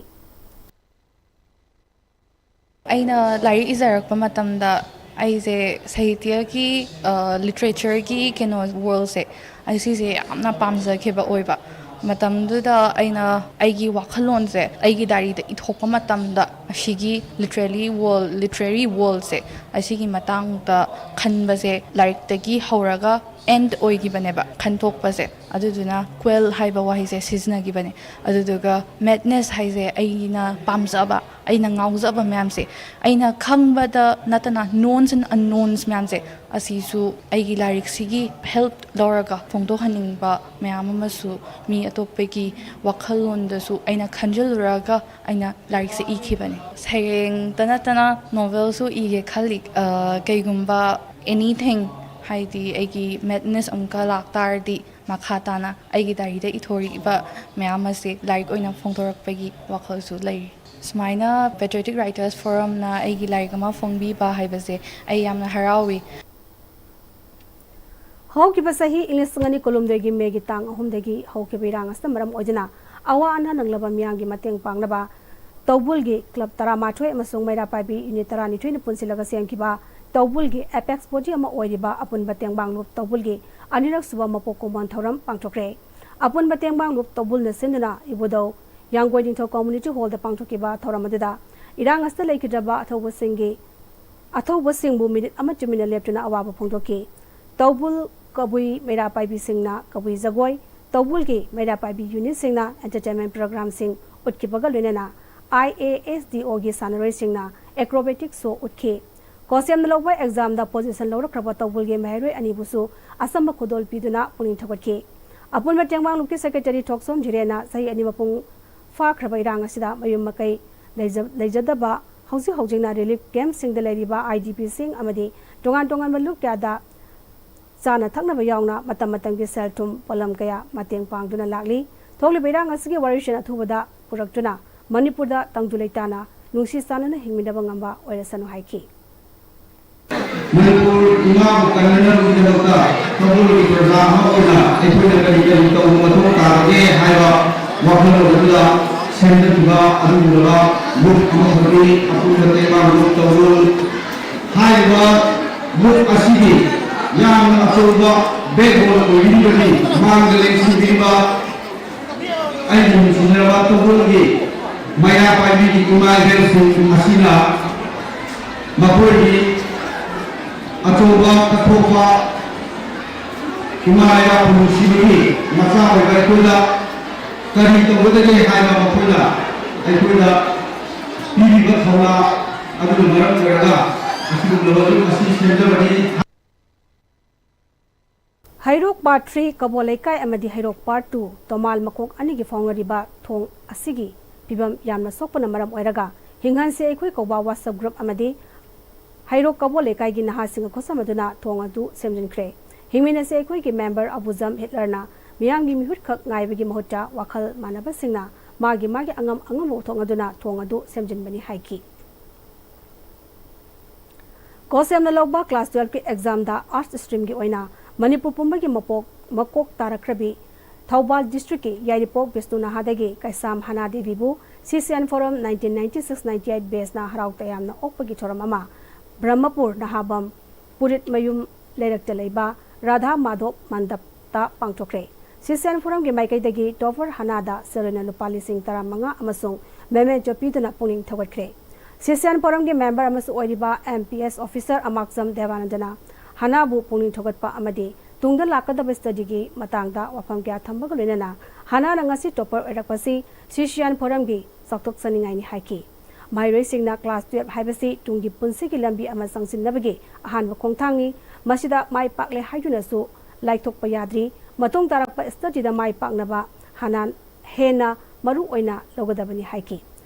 ꯑꯩꯅ ꯂꯥꯏꯔꯤꯛ ꯏꯖꯔꯛꯄ ꯃꯇꯝꯗ ꯑꯩꯁꯦ ꯁꯥꯍꯤꯇ꯭ꯌꯒꯤ, ꯑ, literature ꯒꯤ ꯀꯩꯅꯣ, world ꯁꯦ ꯑꯩ ꯁꯤꯁꯦ ꯌꯥꯝꯅ ꯄꯥꯝꯖꯈꯤꯕ ꯑꯣꯏꯕ꯫ ꯃꯇꯝꯗꯨꯗ ꯑꯩꯅ ꯑꯩꯒꯤ ꯋꯥꯈꯜꯂꯣꯟꯁꯦ ꯑꯩꯒꯤ ꯗꯥꯏꯔꯤꯗ ꯏꯊꯣꯛꯄ ꯃꯇꯝꯗ, ꯑꯁꯤꯒꯤ literary world, literary worldꯁꯦ, ꯑꯁꯤꯒꯤ ꯃꯇꯥꯡꯗ ꯈꯟꯕꯁꯦ ꯂꯥꯏꯔꯤꯛꯇꯒꯤ ꯍꯧꯔꯒ end ꯑꯣꯏꯈꯤꯕꯅꯦꯕ, ꯈꯟꯊꯣꯛꯄꯁꯦ꯫ ꯑꯗꯨꯗꯨꯅ quell ꯍꯥꯏꯕ ꯋꯥꯍꯩꯁꯦ ꯁꯤꯖꯤꯟꯅꯈꯤꯕꯅꯦ꯫ ꯑꯗꯨꯗꯨꯒ madness ꯍꯥꯏꯁꯦ ꯑꯩꯅ ꯄꯥꯝꯖꯕ, ꯑꯩꯅ ꯉꯥꯎꯖꯕ ꯃꯌꯥꯝꯁꯦ, ꯑꯩꯅ ꯈꯪꯕꯗ ꯅꯠꯇꯅ knowns and unknowns ꯃꯌꯥꯝꯁꯦ, ꯑꯁꯤꯁꯨ ꯑꯩꯒꯤ ꯂꯥꯏꯔꯤꯛꯁꯤꯒꯤ help ꯂꯧꯔꯒ ꯐꯣꯡꯗꯣꯛꯍꯟꯅꯤꯡꯕ ꯃꯌꯥꯝ ꯑꯃꯁꯨ ꯃꯤ ꯑꯇꯣꯞꯄꯒꯤ ꯋꯥꯈꯜꯂꯣꯟꯗꯁꯨ ꯑꯩꯅ ꯈꯟꯖꯤꯜꯂꯨꯔꯒ ꯑꯩꯅ ꯂꯥꯏꯔꯤꯛꯁꯦ ꯏꯈꯤꯕꯅꯦ꯫ ꯁꯩꯔꯦꯡꯇ ꯅꯠꯇꯅ novelꯁꯨ ꯏꯒꯦ ꯈꯜꯂꯤ꯫ ꯑ, ꯀꯩꯒꯨꯝꯕ anything, ꯍꯥꯏꯗꯤ ꯑꯩꯒꯤ madness ꯑꯃꯨꯛꯀ ꯂꯥꯛꯇꯥꯔꯗꯤ, ꯃꯈꯥ ꯇꯥꯅ ꯑꯩꯒꯤ ꯗꯥꯏꯔꯤꯗ ꯏꯊꯣꯔꯛꯏꯕ ꯃꯌꯥꯝ ꯑꯁꯤ ꯂꯥꯏꯔꯤꯛ ꯑꯣꯏꯅ ꯐꯣꯡꯗꯣꯔꯛꯄꯒꯤ ꯋꯥꯈꯜꯁꯨ ꯂꯩꯔꯤ꯫ ꯁꯨꯃꯥꯏꯅ Patriotic Writers Forumꯅ ꯑꯩꯒꯤ ꯂꯥꯏꯔꯤꯛ ꯑꯃ ꯐꯣꯡꯕꯤꯕ ꯍꯥꯏꯕꯁꯦ ꯑꯩ ꯌꯥꯝꯅ ꯍꯔꯥꯎꯏ꯫ ꯍꯧꯈꯤꯕ ꯆꯍꯤ ꯏꯪ ꯂꯤꯁꯤꯡ ꯑꯅꯤ ꯀꯨꯟꯍꯨꯝꯗꯣꯏꯒꯤ ꯃꯦꯒꯤ ꯇꯥꯡ ꯑꯍꯨꯝꯗꯒꯤ ꯍꯧꯈꯤꯕ ꯏꯔꯥꯡ ꯑꯁꯤꯅ ꯃꯔꯝ ꯑꯣꯏꯗꯨꯅ ꯑꯋꯥ ꯑꯅꯥ ꯅꯪꯂꯕ ꯃꯤꯌꯥꯝꯒꯤ ꯃꯇꯦꯡ ꯄꯥꯡꯅꯕ ꯇꯧꯕꯨꯜꯒꯤ club ꯇꯔꯥꯃꯥꯊꯣꯏ ꯑꯃꯁꯨꯡ ꯃꯩꯔꯥ ꯄꯥꯏꯕꯤ unit ꯇꯔꯥꯅꯤꯊꯣꯏꯅ ꯄꯨꯟꯁꯤꯜꯂꯒ ꯁꯦꯝꯈꯤꯕ ꯇꯧꯕꯨꯜꯒꯤ apex body ꯑꯃ ꯑꯣꯏꯔꯤꯕ ꯑꯄꯨꯟꯕ ꯇꯦꯡꯕꯥꯡꯂꯨꯞ ꯇꯧꯕꯨꯜꯒꯤ ꯑꯅꯤꯔꯛ ꯁꯨꯕ ꯃꯄꯣꯛ ꯀꯨꯝꯑꯣꯟ ꯊꯧꯔꯝ ꯄꯥꯡꯊꯣꯛꯈ꯭ꯔꯦ꯫ ꯑꯄꯨꯟꯕ ꯇꯦꯡꯕꯥꯡꯂꯨꯞ ꯇꯧꯕꯨꯜꯅ ꯁꯤꯟꯗꯨꯅ ꯏꯕꯨꯙꯧ ꯌꯥꯡꯒꯣꯏ ꯅꯤꯡꯊꯧ community hallꯗ ꯄꯥꯡꯊꯣꯛꯈꯤꯕ ꯊꯧꯔꯝ ꯑꯗꯨꯗ ꯏꯔꯥꯡ ꯑꯁꯤꯗ ꯂꯩꯈꯤꯗ꯭ꯔꯕ ꯑꯊꯧꯕꯁꯤꯡꯒꯤ ꯑꯊꯧꯕꯁꯤꯡꯕꯨ ꯃꯤꯅꯤꯠ ꯑꯃ ꯇꯨꯃꯤꯟꯅ ꯂꯦꯞꯇꯨꯅ ꯑꯋꯥꯕ ꯐꯣꯡꯗꯣꯛꯈꯤ꯫ ꯇꯧꯕꯨꯜ ꯀꯕꯨꯏ ꯃꯩꯔꯥ ꯄꯥꯏꯕꯤꯁꯤꯡꯅ ꯀꯕꯨꯏ ꯖꯒꯣꯏ, ꯇꯧꯕꯨꯜꯒꯤ ꯃꯩꯔꯥ ꯄꯥꯏꯕꯤ unitꯁꯤꯡꯅ entertainment programꯁꯤꯡ ꯎꯠꯈꯤꯕꯒ ꯂꯣꯏꯅꯅ I A S D Oꯒꯤ ꯁꯥꯟꯅꯔꯣꯏꯁꯤꯡꯅ acrobatic show ꯎꯠꯈꯤ꯫ ꯀꯣꯁꯦꯝꯅ ꯂꯧꯕ examꯗ position ꯂꯧꯔꯛꯈ꯭ꯔꯕ ꯇꯧꯕꯨꯜꯒꯤ ꯃꯍꯩꯔꯣꯏ ꯑꯅꯤꯕꯨꯁꯨ ꯑꯆꯝꯕ ꯈꯨꯗꯣꯜ ꯄꯤꯗꯨꯅ ꯄꯨꯛꯅꯤꯡ ꯊꯧꯒꯠꯈꯤ꯫ ꯑꯄꯨꯟꯕ ꯇꯦꯡꯕꯥꯡꯂꯨꯞꯀꯤ secretary ꯊꯣꯛꯆꯣꯝ ꯖꯤꯔꯦꯟꯅ ꯆꯍꯤ ꯑꯅꯤ ꯃꯄꯨꯡ ꯐꯥꯈ꯭ꯔꯕ ꯏꯔꯥꯡ ꯑꯁꯤꯗ ꯃꯌꯨꯝ ꯃꯀꯩ ꯂꯩꯖ-, ꯂꯩꯖꯗꯕ, ꯍꯧꯖꯤꯛ ꯍꯧꯖꯤꯛꯅ relief campꯁꯤꯡꯗ ꯂꯩꯔꯤꯕ IDPꯁꯤꯡ ꯑꯃꯗꯤ ꯇꯣꯉꯥꯟ ꯇꯣꯉꯥꯟꯕ ꯂꯨꯞ ꯀꯌꯥꯗ ꯆꯥꯅ ꯊꯛꯅꯕ ꯌꯥꯎꯅ ꯃꯇꯝ ꯃꯇꯝꯒꯤ ꯁꯦꯜ ꯊꯨꯝ ꯄꯣꯠꯂꯝ ꯀꯌꯥ ꯃꯇꯦꯡ ꯄꯥꯡꯗꯨꯅ ꯂꯥꯛꯂꯤ꯫ ꯊꯣꯛꯂꯤꯕ ꯏꯔꯥꯡ ꯑꯁꯤꯒꯤ ꯋꯥꯔꯤꯁꯤꯡ ꯑꯊꯨꯕꯗ ꯄꯨꯔꯛꯇꯨꯅ ꯃꯅꯤꯄꯨꯔꯗ ꯇꯪꯗꯨ ꯂꯩꯇꯥꯅ ꯅꯨꯡꯁꯤ ꯆꯥꯟꯅꯅ ꯍꯤꯡꯃꯤꯟꯅꯕ ꯉꯝꯕ ꯑꯣꯏꯔꯁꯅꯨ ꯍꯥꯏꯈꯤ꯫ ꯃꯅꯤꯄꯨꯔ ꯏꯃꯥꯕꯨ ꯀꯟꯅꯅꯕꯒꯤꯗꯃꯛꯇ ꯇꯧꯕꯨꯜꯒꯤ ꯄ꯭ꯔꯖꯥ ꯑꯃ ꯑꯣꯏꯅ ꯑꯩꯈꯣꯏꯅ ꯀꯔꯤ ꯀꯔꯤ ꯇꯧꯕ ꯃꯊꯧ ꯇꯥꯕꯒꯦ ꯍꯥꯏꯕ ꯋꯥꯈꯜꯂꯣꯟ ꯑꯗꯨꯗ ꯁꯦꯝꯖꯈꯤꯕ ꯑꯗꯨꯒꯨꯝꯂꯕ group ꯑꯃꯈꯛꯅꯤ ꯑꯄꯨꯟꯕ ꯇꯦꯡꯕꯥꯡ group ꯇꯧꯕꯨꯜ꯫ ꯍꯥꯏꯔꯤꯕ group ꯑꯁꯤꯒꯤ ꯌꯥꯝꯅ ꯑꯆꯧꯕ backbone ꯑꯣꯏꯕꯤꯔꯤꯕꯅꯤ꯫ ꯃꯥꯡꯗ ꯂꯦꯡꯁꯤꯟꯕꯤꯔꯤꯕ ꯅꯨꯡꯁꯤꯖꯔꯕ ꯇꯣꯝꯕꯣꯜꯒꯤ ꯃꯩꯔꯥ ꯄꯥꯏꯕꯤꯒꯤ ꯏꯃꯥ ꯏꯕꯦꯜꯁꯤꯡ ꯑꯁꯤꯅ ꯃꯈꯣꯏꯒꯤ ꯑꯆꯧꯕ ꯀꯠꯊꯣꯛꯄ ꯏꯃꯥ ꯂꯩꯕꯥꯛꯄꯨ ꯅꯨꯡꯁꯤꯕꯒꯤ ꯃꯆꯥ ꯑꯣꯏꯕ ꯑꯩꯈꯣꯏꯗ ꯀꯔꯤ ꯇꯧꯒꯗꯒꯦ ꯍꯥꯏꯕ ꯃꯈꯣꯏꯅ ꯑꯩꯈꯣꯏꯗ ꯄꯤꯔꯤꯕ ꯊꯧꯅꯥ ꯑꯗꯨꯅ ꯃꯔꯝ ꯑꯣꯏꯔꯒ ꯑꯁꯤꯒꯨꯝꯂꯕ ꯌꯨꯝ ꯑꯁꯤ ꯁꯦꯝꯖꯕꯅꯤ꯫ ꯍꯩꯔꯣꯛ ꯄꯥꯔꯠ ꯊ꯭ꯔꯤ ꯀꯕꯣ ꯂꯩꯀꯥꯏ ꯑꯃꯗꯤ ꯍꯩꯔꯣꯛ ꯄꯥꯔꯠ ꯇꯨ ꯇꯣꯃꯥꯜ ꯃꯈꯣꯛ ꯑꯅꯤꯒꯤ ꯐꯥꯎꯅꯔꯤꯕ ꯊꯣꯡ ꯑꯁꯤꯒꯤ ꯐꯤꯕꯝ ꯌꯥꯝꯅ ꯁꯣꯛꯄꯅ ꯃꯔꯝ ꯑꯣꯏꯔꯒ ꯍꯤꯡꯍꯟꯁꯦ ꯑꯩꯈꯣꯏ ꯀꯧꯕ WhatsApp group ꯑꯃꯗꯤ ꯍꯩꯔꯣꯛ ꯀꯕꯣ ꯂꯩꯀꯥꯏꯒꯤ ꯅꯍꯥꯁꯤꯡꯒ ꯈꯨꯠꯁꯝꯅꯗꯨꯅ ꯊꯣꯡ ꯑꯗꯨ ꯁꯦꯝꯖꯤꯟꯈ꯭ꯔꯦ꯫ ꯍꯤꯡꯃꯤꯟꯅꯁꯦ ꯑꯩꯈꯣꯏꯒꯤ member ꯑꯕꯨꯖꯝ ꯍꯤꯠꯂꯔꯅ ꯃꯤꯌꯥꯝꯒꯤ ꯃꯤꯍꯨꯠꯈꯛ ꯉꯥꯏꯕꯒꯤ ꯃꯍꯨꯠꯇ ꯋꯥꯈꯜ ꯃꯥꯟꯅꯕꯁꯤꯡꯅ ꯃꯥꯒꯤ ꯃꯥꯒꯤ ꯑꯉꯝ ꯑꯉꯝꯕ ꯄꯨꯊꯣꯛꯅꯗꯨꯅ ꯊꯣꯡ ꯑꯗꯨ ꯁꯦꯝꯖꯤꯟꯕꯅꯤ ꯍꯥꯏꯈꯤ꯫ ꯀꯣꯁꯦꯝꯅ ꯂꯧꯕ class twelve ꯀꯤ exam ꯗ arts stream ꯒꯤ ꯑꯣꯏꯅ ꯃꯅꯤꯄꯨꯔ ꯄꯨꯝꯕꯒꯤ ꯃꯄꯣꯛ ꯃꯀꯣꯛ ꯇꯥꯔꯛꯈ꯭ꯔꯕꯤ ꯊꯧꯕꯥꯜ district ꯀꯤ ꯌꯥꯏꯔꯤꯄꯣꯛ ꯕꯤꯁꯅꯨ ꯅꯍꯥꯗꯒꯤ ꯀꯩꯁꯥꯝ ꯍꯅꯥ ꯗꯦꯕꯤꯕꯨ CCN Forum nineteen ninety six ninety eight batch ꯅ ꯍꯔꯥꯎ ꯇꯌꯥꯝꯅ ꯑꯣꯛꯄꯒꯤ ꯊꯧꯔꯝ ꯑꯃ ꯕ꯭ꯔꯍꯃꯄꯨꯔ ꯅꯍꯥꯕꯝ ꯄꯨꯔꯤꯠꯃꯌꯨꯝ ꯂꯩꯔꯛꯇ ꯂꯩꯕ ꯔꯥꯙꯥ ꯃꯥꯙꯣꯞ ꯃꯟꯗꯞꯇ ꯄꯥꯡꯊꯣꯛꯈ꯭ꯔꯦ꯫ CCN Forum ꯒꯤ ꯃꯥꯏꯀꯩꯗꯒꯤ topper ꯍꯅꯥꯗ ꯁꯦꯜ ꯑꯣꯏꯅ ꯂꯨꯄꯥ ꯂꯤꯁꯤꯡ ꯇꯔꯥꯃꯉꯥ ꯑꯃꯁꯨꯡ memento ꯄꯤꯗꯨꯅ ꯄꯨꯛꯅꯤꯡ ꯊꯧꯒꯠꯈ꯭ꯔꯦ꯫ CCN Forum ꯒꯤ member ꯑꯃꯁꯨ ꯑꯣꯏꯔꯤꯕ MPS officer ꯑꯃꯥꯛꯆꯝ ꯗꯦꯕꯥꯅꯟꯗꯅ ꯍꯅꯥꯕꯨ ꯄꯨꯛꯅꯤꯡ ꯊꯧꯒꯠꯄ ꯑꯃꯗꯤ ꯇꯨꯡꯗ ꯂꯥꯛꯀꯗꯕ study ꯒꯤ ꯃꯇꯥꯡꯗ ꯋꯥꯐꯝ ꯀꯌꯥ ꯊꯝꯕꯒ ꯂꯣꯏꯅꯅ ꯍꯅꯥꯅ ꯉꯁꯤ topper ꯑꯣꯏꯔꯛꯄꯁꯤ CCN Forum ꯒꯤ ꯆꯥꯎꯊꯣꯛꯆꯅꯤꯡꯉꯥꯏꯅꯤ ꯍꯥꯏꯈꯤ꯫ ꯃꯍꯩꯔꯣꯏꯁꯤꯡꯅ class twelve ꯍꯥꯏꯕꯁꯤ ꯇꯨꯡꯒꯤ ꯄꯨꯟꯁꯤꯒꯤ ꯂꯝꯕꯤ ꯑꯃ ꯆꯪꯁꯤꯟꯅꯕꯒꯤ ꯑꯍꯥꯟꯕ ꯈꯣꯡꯊꯥꯡꯅꯤ꯫ ꯃꯁꯤꯗ ꯃꯥꯏ ꯄꯥꯛꯂꯦ ꯍꯥꯏꯗꯨꯅꯁꯨ ꯂꯥꯏꯊꯣꯛꯄ ꯌꯥꯗ꯭ꯔꯤ꯫ ꯃꯇꯨꯡ ꯇꯥꯔꯛꯄ study ꯗ ꯃꯥꯏ ꯄꯥꯛꯅꯕ ꯍꯅꯥ ꯍꯦꯟꯅ ꯃꯔꯨ ꯑꯣꯏꯅ ꯂꯧꯒꯗꯕꯅꯤ ꯍꯥꯏꯈꯤ꯫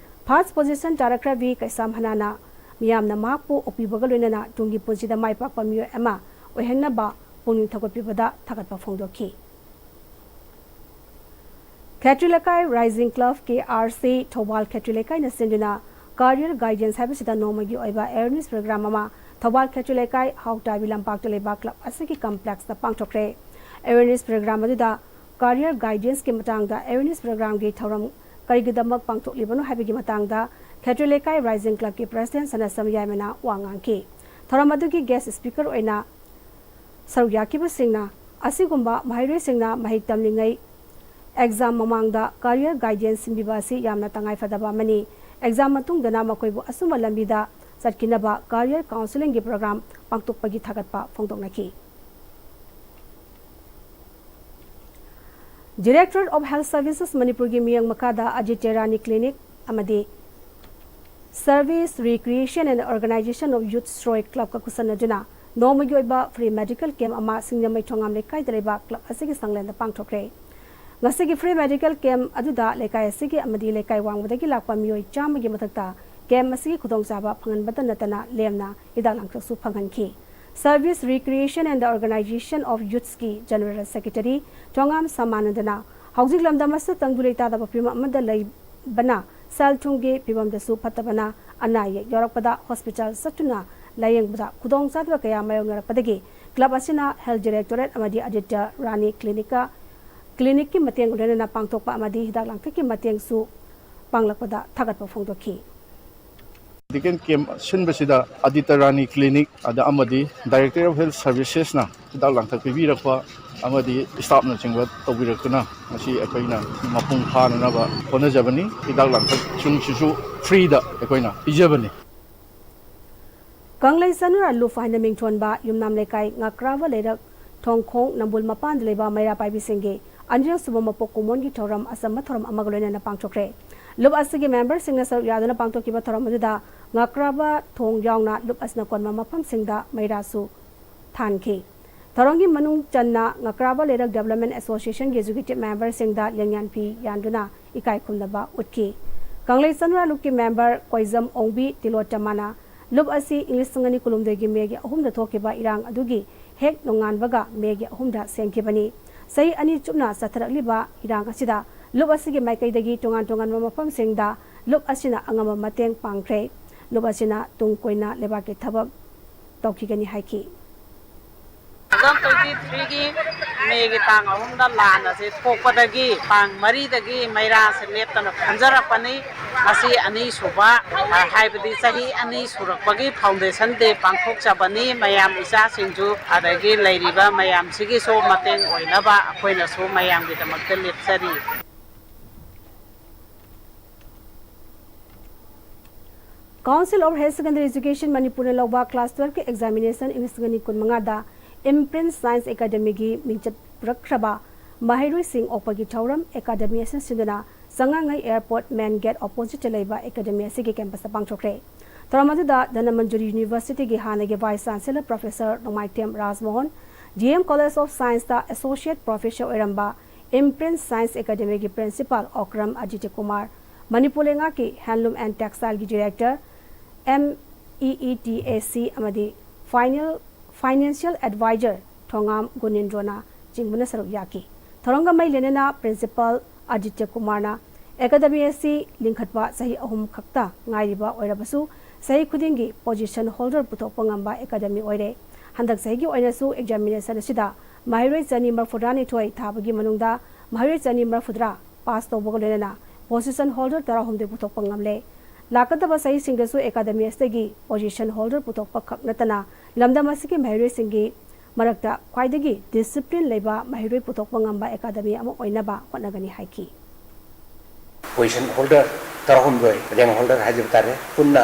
First position ꯇꯥꯔꯛꯈ꯭ꯔꯕꯤ ꯀꯩꯁꯥꯝ ꯍꯅꯥꯅ ꯃꯤꯌꯥꯝꯅ ꯃꯍꯥꯛꯄꯨ ꯑꯣꯛꯄꯤꯕꯒ ꯂꯣꯏꯅꯅ ꯇꯨꯡꯒꯤ ꯄꯨꯟꯁꯤꯗ ꯃꯥꯏ ꯄꯥꯛꯄ ꯃꯤꯑꯣꯏ ꯑꯃ ꯑꯣꯏꯍꯟꯅꯕ ꯄꯨꯛꯅꯤꯡ ꯊꯧꯒꯠꯄꯤꯕꯗ ꯊꯥꯒꯠꯄ ꯐꯣꯡꯗꯣꯛꯈꯤ꯫ ꯈꯦꯇ꯭ꯔꯤ ꯂꯩꯀꯥꯏ Rising Club, KRC, ꯊꯧꯕꯥꯜ ꯈꯦꯇ꯭ꯔꯤ ꯂꯩꯀꯥꯏꯅ ꯁꯤꯟꯗꯨꯅ Career Guidance ꯍꯥꯏꯕꯁꯤꯗ ꯅꯣꯡꯃꯒꯤ ꯑꯣꯏꯕ awareness program ꯑꯃ ꯊꯧꯕꯥꯜ ꯈꯦꯇ꯭ꯔꯤ ꯂꯩꯀꯥꯏ ꯍꯥꯎꯇꯥꯕꯤ ꯂꯝꯄꯥꯛꯇ ꯂꯩꯕ club ꯑꯁꯤꯒꯤ complex ꯇ ꯄꯥꯡꯊꯣꯛꯈ꯭ꯔꯦ꯫ Awareness program ꯑꯗꯨꯗ Career Guidance ꯀꯤ ꯃꯇꯥꯡꯗ awareness program ꯒꯤ ꯊꯧꯔꯝ ꯀꯔꯤꯒꯤꯗꯃꯛ ꯄꯥꯡꯊꯣꯛꯂꯤꯕꯅꯣ ꯍꯥꯏꯕꯒꯤ ꯃꯇꯥꯡꯗ ꯈꯦꯇ꯭ꯔꯤ ꯂꯩꯀꯥꯏ Rising Club ꯀꯤ president ꯁꯅꯥꯁꯝ ꯌꯥꯏꯃꯅ ꯋꯥ ꯉꯥꯡꯈꯤ꯫ ꯊꯧꯔꯝ ꯑꯗꯨꯒꯤ guest speaker ꯑꯣꯏꯅ ꯁꯔꯨꯛ ꯌꯥꯈꯤꯕꯁꯤꯡꯅ ꯑꯁꯤꯒꯨꯝꯕ ꯃꯍꯩꯔꯣꯏꯁꯤꯡꯅ ꯃꯍꯩ ꯇꯝꯂꯤꯉꯩ ꯑꯦꯛꯖꯥꯝ ꯃꯃꯥꯡꯗ ꯀꯦꯔꯤꯌꯔ ꯒꯥꯏꯗꯦꯟꯁ ꯁꯤꯟꯕꯤꯕ ꯑꯁꯤ ꯌꯥꯝꯅ ꯇꯉꯥꯏ ꯐꯗꯕ ꯑꯃꯅꯤ꯫ ꯑꯦꯛꯖꯥꯝ ꯃꯇꯨꯡꯗꯅ ꯃꯈꯣꯏꯕꯨ ꯑꯆꯨꯝꯕ ꯂꯝꯕꯤꯗ ꯆꯠꯈꯤꯅꯕ ꯀꯦꯔꯤꯌꯔ ꯀꯥꯎꯟꯁꯤꯂꯤꯡꯒꯤ ꯄ꯭ꯔꯣꯒ꯭ꯔꯥꯝ ꯄꯥꯡꯊꯣꯛꯄꯒꯤ ꯊꯥꯒꯠꯄ ꯐꯣꯡꯗꯣꯛꯅꯈꯤ꯫ Directorate of Health Services ꯃꯅꯤꯄꯨꯔꯒꯤ ꯃꯤꯠꯌꯦꯡ ꯃꯈꯥꯗ ꯑꯗꯤꯇ꯭ꯌ ꯔꯥꯅꯤ ꯀ꯭ꯂꯤꯅꯤꯛ ꯑꯃꯗꯤ Service Recreation and Organization of Youth ꯁ꯭ꯔꯣꯏ ꯀ꯭ꯂꯕꯀ ꯈꯨꯠꯁꯝꯅꯗꯨꯅ ꯅꯣꯡꯃꯒꯤ ꯑꯣꯏꯕ ꯐ꯭ꯔꯤ ꯃꯦꯗꯤꯀꯦꯜ ꯀꯦꯝꯞ ꯑꯃ ꯁꯤꯡꯖꯃꯩ ꯊꯣꯉꯥꯝ ꯂꯩꯀꯥꯏꯗ ꯂꯩꯕ ꯀ꯭ꯂꯕ ꯑꯁꯤꯒꯤ ꯁꯪꯂꯦꯟꯗ ꯄꯥꯡꯊꯣꯛꯈ꯭ꯔꯦ꯫ ꯉꯁꯤꯒꯤ ꯐ꯭ꯔꯤ ꯃꯦꯗꯤꯀꯦꯜ ꯀꯦꯝꯞ ꯑꯗꯨꯗ ꯂꯩꯀꯥꯏ ꯑꯁꯤꯒꯤ ꯑꯃꯗꯤ ꯂꯩꯀꯥꯏ ꯋꯥꯡꯃꯗꯒꯤ ꯂꯥꯛꯄ ꯃꯤꯑꯣꯏ ꯆꯥꯝꯃꯒꯤ ꯃꯊꯛꯇ ꯀꯦꯝꯞ ꯑꯁꯤꯒꯤ ꯈꯨꯗꯣꯡꯆꯥꯕ ꯐꯪꯍꯟꯕꯇ ꯅꯠꯇꯅ ꯂꯦꯝꯅ ꯍꯤꯗꯥꯛ ꯂꯥꯡꯊꯛꯁꯨ ꯐꯪꯍꯟꯈꯤ꯫ Service Recreation and the Organization of Youthsꯀꯤ General Secretary ꯊꯣꯉꯥꯝ ꯁꯃꯥꯅꯟꯗꯅ ꯍꯧꯖꯤꯛ ꯂꯝꯗꯝ ꯑꯁꯤꯗ ꯇꯪꯗꯨ ꯂꯩꯇꯥꯗꯕ ꯐꯤꯕꯝ ꯑꯃꯗ ꯂꯩꯕꯅ ꯁꯦꯜ ꯊꯨꯝꯒꯤ ꯐꯤꯕꯝꯗꯁꯨ ꯐꯠꯇꯕꯅ ꯑꯅꯥ ꯑꯌꯦꯛ ꯌꯥꯎꯔꯛꯄꯗ ꯍꯣꯁꯄꯤꯇꯥꯜ ꯆꯠꯇꯨꯅ ꯂꯥꯌꯦꯡꯕꯗ ꯈꯨꯗꯣꯡꯆꯥꯗꯕ ꯀꯌꯥ ꯃꯥꯌꯣꯛꯅꯔꯛꯄꯗꯒꯤ ꯀ꯭ꯂꯕ ꯑꯁꯤꯅ ꯍꯦꯜꯊ ꯗꯤꯔꯦꯛꯇꯣꯔꯦꯠ ꯑꯃꯗꯤ ꯑꯗꯤꯇ꯭ꯌ ꯔꯥꯅꯤ ꯀ꯭ꯂꯤꯅꯤꯛꯀ, ꯀ꯭ꯂꯤꯅꯤꯛꯀꯤ ꯃꯇꯦꯡ ꯂꯣꯏꯅꯅ ꯄꯥꯡꯊꯣꯛꯄ ꯑꯃꯗꯤ ꯍꯤꯗꯥꯛ ꯂꯥꯡꯊꯛꯀꯤ ꯃꯇꯦꯡꯁꯨ ꯄꯥꯡꯂꯛꯄꯗ ꯊꯥꯒꯠꯄ ꯐꯣꯡꯗꯣꯛꯈꯤ꯫ ꯃꯦꯗꯤꯀꯦꯜ ꯀꯦꯝꯞ ꯁꯤꯟꯕꯁꯤꯗ ꯑꯗꯤꯇ꯭ꯌ ꯔꯥꯅꯤ ꯀ꯭ꯂꯤꯅꯤꯛ ꯑꯗ ꯑꯃꯗꯤ ꯗꯥꯏꯔꯦꯛꯇꯣꯔꯦꯠ ꯑꯣꯐ ꯍꯦꯜꯊ ꯁꯔꯚꯤꯁꯦꯁꯅ ꯍꯤꯗꯥꯛ ꯂꯥꯡꯊꯛ ꯄꯤꯕꯤꯔꯛꯄ ꯑꯃꯗꯤ ꯁ꯭ꯇꯥꯐꯅꯆꯤꯡꯕ ꯇꯧꯕꯤꯔꯛꯇꯨꯅ ꯃꯁꯤ ꯑꯩꯈꯣꯏꯅ ꯃꯄꯨꯡ ꯐꯥꯅꯅꯕ ꯍꯣꯠꯅꯖꯕꯅꯤ꯫ ꯍꯤꯗꯥꯛ ꯂꯥꯡꯊꯛꯁꯤꯡꯁꯤꯁꯨ ꯐ꯭ꯔꯤꯗ ꯑꯩꯈꯣꯏꯅ ꯄꯤꯖꯕꯅꯤ꯫ ꯀꯪꯂꯩ ꯆꯅꯨꯔꯥ ꯂꯨꯞ ꯍꯥꯏꯅ ꯃꯤꯡꯊꯣꯟꯕ ꯌꯨꯝꯅꯥꯝ ꯂꯩꯀꯥꯏ ꯉꯥꯀ꯭ꯔꯥꯕ ꯂꯩꯔꯛ ꯊꯣꯡꯈꯣꯡ ꯅꯝꯕꯨꯜ ꯃꯄꯥꯟꯗ ꯂꯩꯕ ꯃꯩꯔꯥ ꯄꯥꯏꯕꯤꯁꯤꯡꯒꯤ ꯑꯅꯤꯔꯛꯁꯨꯕ ꯃꯄꯣꯛ ꯀꯨꯝꯑꯣꯟꯒꯤ ꯊꯧꯔꯝ ꯑꯆꯝꯕ ꯊꯧꯔꯝ ꯑꯃꯒ ꯂꯣꯏꯅꯅ ꯄꯥꯡꯊꯣꯛꯈ꯭ꯔꯦ꯫ ꯂꯨꯞ ꯑꯁꯤꯒꯤ ꯃꯦꯝꯕꯔꯁꯤꯡꯅ ꯁꯔꯨꯛ ꯌꯥꯗꯨꯅ ꯄꯥꯡꯊꯣꯛꯈꯤꯕ ꯊꯧꯔꯝ ꯑꯗꯨꯗ ꯉꯥꯀ꯭ꯔꯥꯕ ꯊꯣꯡ ꯌꯥꯎꯅ ꯂꯨꯞ ꯑꯁꯤꯅ ꯀꯣꯟꯕ ꯃꯐꯝꯁꯤꯡꯗ ꯃꯩꯔꯥꯁꯨ ꯊꯥꯟꯈꯤ꯫ ꯊꯧꯔꯝꯒꯤ ꯃꯅꯨꯡ ꯆꯟꯅ ꯉꯥꯀ꯭ꯔꯥꯕ ꯂꯩꯔꯛ ꯗꯦꯕꯂꯞꯃꯦꯟ ꯑꯦꯁꯣꯁꯤꯌꯦꯁꯟꯒꯤ ꯑꯦꯛꯖꯤꯀ꯭ꯌꯨꯇꯤꯚ ꯃꯦꯝꯕꯔꯁꯤꯡꯗ ꯂꯦꯡꯌꯥꯟ ꯐꯤ ꯌꯥꯟꯗꯨꯅ ꯏꯀꯥꯏ ꯈꯨꯝꯅꯕ ꯎꯠꯈꯤ꯫ ꯀꯪꯂꯩ ꯆꯅꯨꯔꯥ ꯂꯨꯞꯀꯤ ꯃꯦꯝꯕꯔ ꯀꯣꯏꯖꯝ ꯑꯣꯡꯕꯤ ꯇꯤꯂꯣꯇꯃꯥꯅ ꯂꯨꯞ ꯑꯁꯤ ꯏꯪ ꯂꯤꯁꯤꯡ ꯑꯅꯤ ꯀꯨꯟꯍꯨꯝꯗꯣꯏꯒꯤ ꯃꯦꯒꯤ ꯑꯍꯨꯝꯗ ꯊꯣꯛꯈꯤꯕ ꯏꯔꯥꯡ ꯑꯗꯨꯒꯤ ꯍꯦꯛ ꯅꯣꯡꯉꯥꯟꯕꯒ ꯃꯦꯒꯤ ꯑꯍꯨꯝꯗ ꯁꯦꯝꯈꯤꯕꯅꯤ꯫ ꯆꯍꯤ ꯑꯅꯤ ꯆꯨꯞꯅ ꯆꯠꯊꯔꯛꯂꯤꯕ ꯏꯔꯥꯡ ꯑꯁꯤꯗ ꯂꯨꯞ ꯑꯁꯤꯒꯤ ꯃꯥꯏꯀꯩꯗꯒꯤ ꯇꯣꯉꯥꯟ ꯇꯣꯉꯥꯟꯕ ꯃꯐꯝꯁꯤꯡꯗ ꯂꯨꯞ ꯑꯁꯤꯅ ꯑꯉꯝꯕ ꯃꯇꯦꯡ ꯄꯥꯡꯈ꯭ꯔꯦ꯫ ꯂꯨꯞ ꯑꯁꯤꯅ ꯇꯨꯡ ꯀꯣꯏꯅ ꯂꯩꯕꯥꯛꯀꯤ ꯊꯕꯛ ꯇꯧꯈꯤꯒꯅꯤ ꯍꯥꯏꯈꯤ꯫ ꯂꯣꯛꯇꯥꯛꯀꯤ ꯐ꯭ꯔꯤꯒꯤ ꯃꯦꯒꯤ ꯇꯥꯡ ꯑꯍꯨꯝꯗ ꯂꯥꯟ ꯑꯁꯤ ꯊꯣꯛꯄꯗꯒꯤ ꯇꯥꯡ ꯃꯔꯤꯗꯒꯤ ꯃꯩꯔꯥꯁꯦ ꯂꯦꯞꯇꯅ ꯐꯝꯖꯔꯛꯄꯅꯤ꯫ ꯃꯁꯤ ꯑꯅꯤꯁꯨꯕ, ꯑ, ꯍꯥꯏꯕꯗꯤ ꯆꯍꯤ ꯑꯅꯤ ꯁꯨꯔꯛꯄꯒꯤ foundation day ꯄꯥꯡꯊꯣꯛꯆꯕꯅꯤ꯫ ꯃꯌꯥꯝ ꯏꯆꯥꯁꯤꯡꯁꯨ ꯑꯗꯒꯤ ꯂꯩꯔꯤꯕ ꯃꯌꯥꯝꯁꯤꯒꯤꯁꯨ ꯃꯇꯦꯡ ꯑꯣꯏꯅꯕ ꯑꯩꯈꯣꯏꯅꯁꯨ ꯃꯌꯥꯝꯒꯤꯗꯃꯛꯇ ꯂꯦꯞꯆꯔꯤ꯫ Council of Higher Secondary Education ꯃꯅꯤꯄꯨꯔꯅ ꯂꯧꯕ class twelve ꯀꯤ examination ꯏꯪ ꯂꯤꯁꯤꯡ ꯑꯅꯤ ꯀꯨꯟꯃꯉꯥꯗ Imprint Science Academy ꯒꯤ ꯃꯤꯡꯆꯠ ꯄꯨꯔꯛꯈ꯭ꯔꯕ ꯃꯍꯩꯔꯣꯏꯁꯤꯡ ꯑꯣꯛꯄꯒꯤ ꯊꯧꯔꯝ academy ꯑꯁꯤꯅ ꯁꯤꯟꯗꯨꯅ ꯆꯉꯥꯡꯉꯩ airport main gate opposite ꯇ ꯂꯩꯕ academy ꯑꯁꯤꯒꯤ campus ꯇ ꯄꯥꯡꯊꯣꯛꯈ꯭ꯔꯦ꯫ ꯊꯧꯔꯝ ꯑꯗꯨꯗ ꯙꯅꯃꯟꯖꯨꯔꯤ University ꯒꯤ ꯍꯥꯟꯅꯒꯤ Vice Chancellor Professor Nongmaithem ꯔꯥꯖꯃꯣꯍꯟ, D M College of Science ꯇ Associate Professor ꯑꯣꯏꯔꯝꯕ Imprint Science Academy ꯒꯤ Principal ꯑꯣꯀ꯭ꯔꯝ ꯑꯗꯤꯇ꯭ꯌ ꯀꯨꯃꯥꯔ, ꯃꯅꯤꯄꯨꯔ ꯂꯩꯉꯥꯛꯀꯤ Handloom and Textile ꯒꯤ Director, M E E T A C ꯑꯃꯗꯤ Final Financial Advisor ꯊꯣꯉꯥꯝ ꯒꯨꯅꯤꯟꯗ꯭ꯔꯣꯅ ꯆꯤꯡꯕꯅ ꯁꯔꯨꯛ ꯌꯥꯈꯤ꯫ ꯊꯧꯔꯝꯒ ꯃꯔꯤ ꯂꯩꯅꯅ Principal ꯑꯗꯤꯇ꯭ꯌ ꯀꯨꯃꯥꯔꯅ academy ꯑꯁꯤ ꯂꯤꯡꯈꯠꯄ ꯆꯍꯤ ꯑꯍꯨꯝ ꯈꯛꯇ ꯉꯥꯏꯔꯤꯕ ꯑꯣꯏꯔꯕꯁꯨ ꯆꯍꯤ ꯈꯨꯗꯤꯡꯒꯤ position holder ꯄꯨꯊꯣꯛꯄ ꯉꯝꯕ academy ꯑꯣꯏꯔꯦ꯫ ꯍꯟꯗꯛ ꯆꯍꯤꯒꯤ ꯑꯣꯏꯅꯁꯨ examination ꯑꯁꯤꯗ ꯃꯍꯩꯔꯣꯏ ꯆꯅꯤ ꯃꯔꯤꯐꯨꯇꯔꯥꯅꯤꯊꯣꯏ ꯊꯥꯕꯒꯤ ꯃꯅꯨꯡꯗ ꯃꯍꯩꯔꯣꯏ ꯆꯅꯤ ꯃꯔꯤꯐꯨꯇꯔꯥ pass ꯇꯧꯕꯒ ꯂꯣꯏꯅꯅ position holder ꯇꯔꯥꯍꯨꯝꯗꯣꯏ ꯄꯨꯊꯣꯛꯄ ꯉꯝꯂꯦ꯫ ꯂꯥꯛꯀꯗꯕ ꯆꯍꯤꯁꯤꯡꯗꯁꯨ academy ꯑꯁꯤꯗꯒꯤ position holder ꯄꯨꯊꯣꯛꯄ ꯈꯛ ꯅꯠꯇꯅ ꯂꯝꯗꯝ ꯑꯁꯤꯒꯤ ꯃꯍꯩꯔꯣꯏꯁꯤꯡꯒꯤ ꯃꯔꯛꯇ ꯈ꯭ꯋꯥꯏꯗꯒꯤ discipline ꯂꯩꯕ ꯃꯍꯩꯔꯣꯏ ꯄꯨꯊꯣꯛꯄ ꯉꯝꯕ academy ꯑꯃ ꯑꯣꯏꯅꯕ ꯍꯣꯠꯅꯒꯅꯤ ꯍꯥꯏꯈꯤ꯫ Position holder ꯇꯔꯥꯍꯨꯝꯗꯣꯏ, rank holder ꯍꯥꯏꯖꯕ ꯇꯥꯔꯦ, ꯄꯨꯟꯅ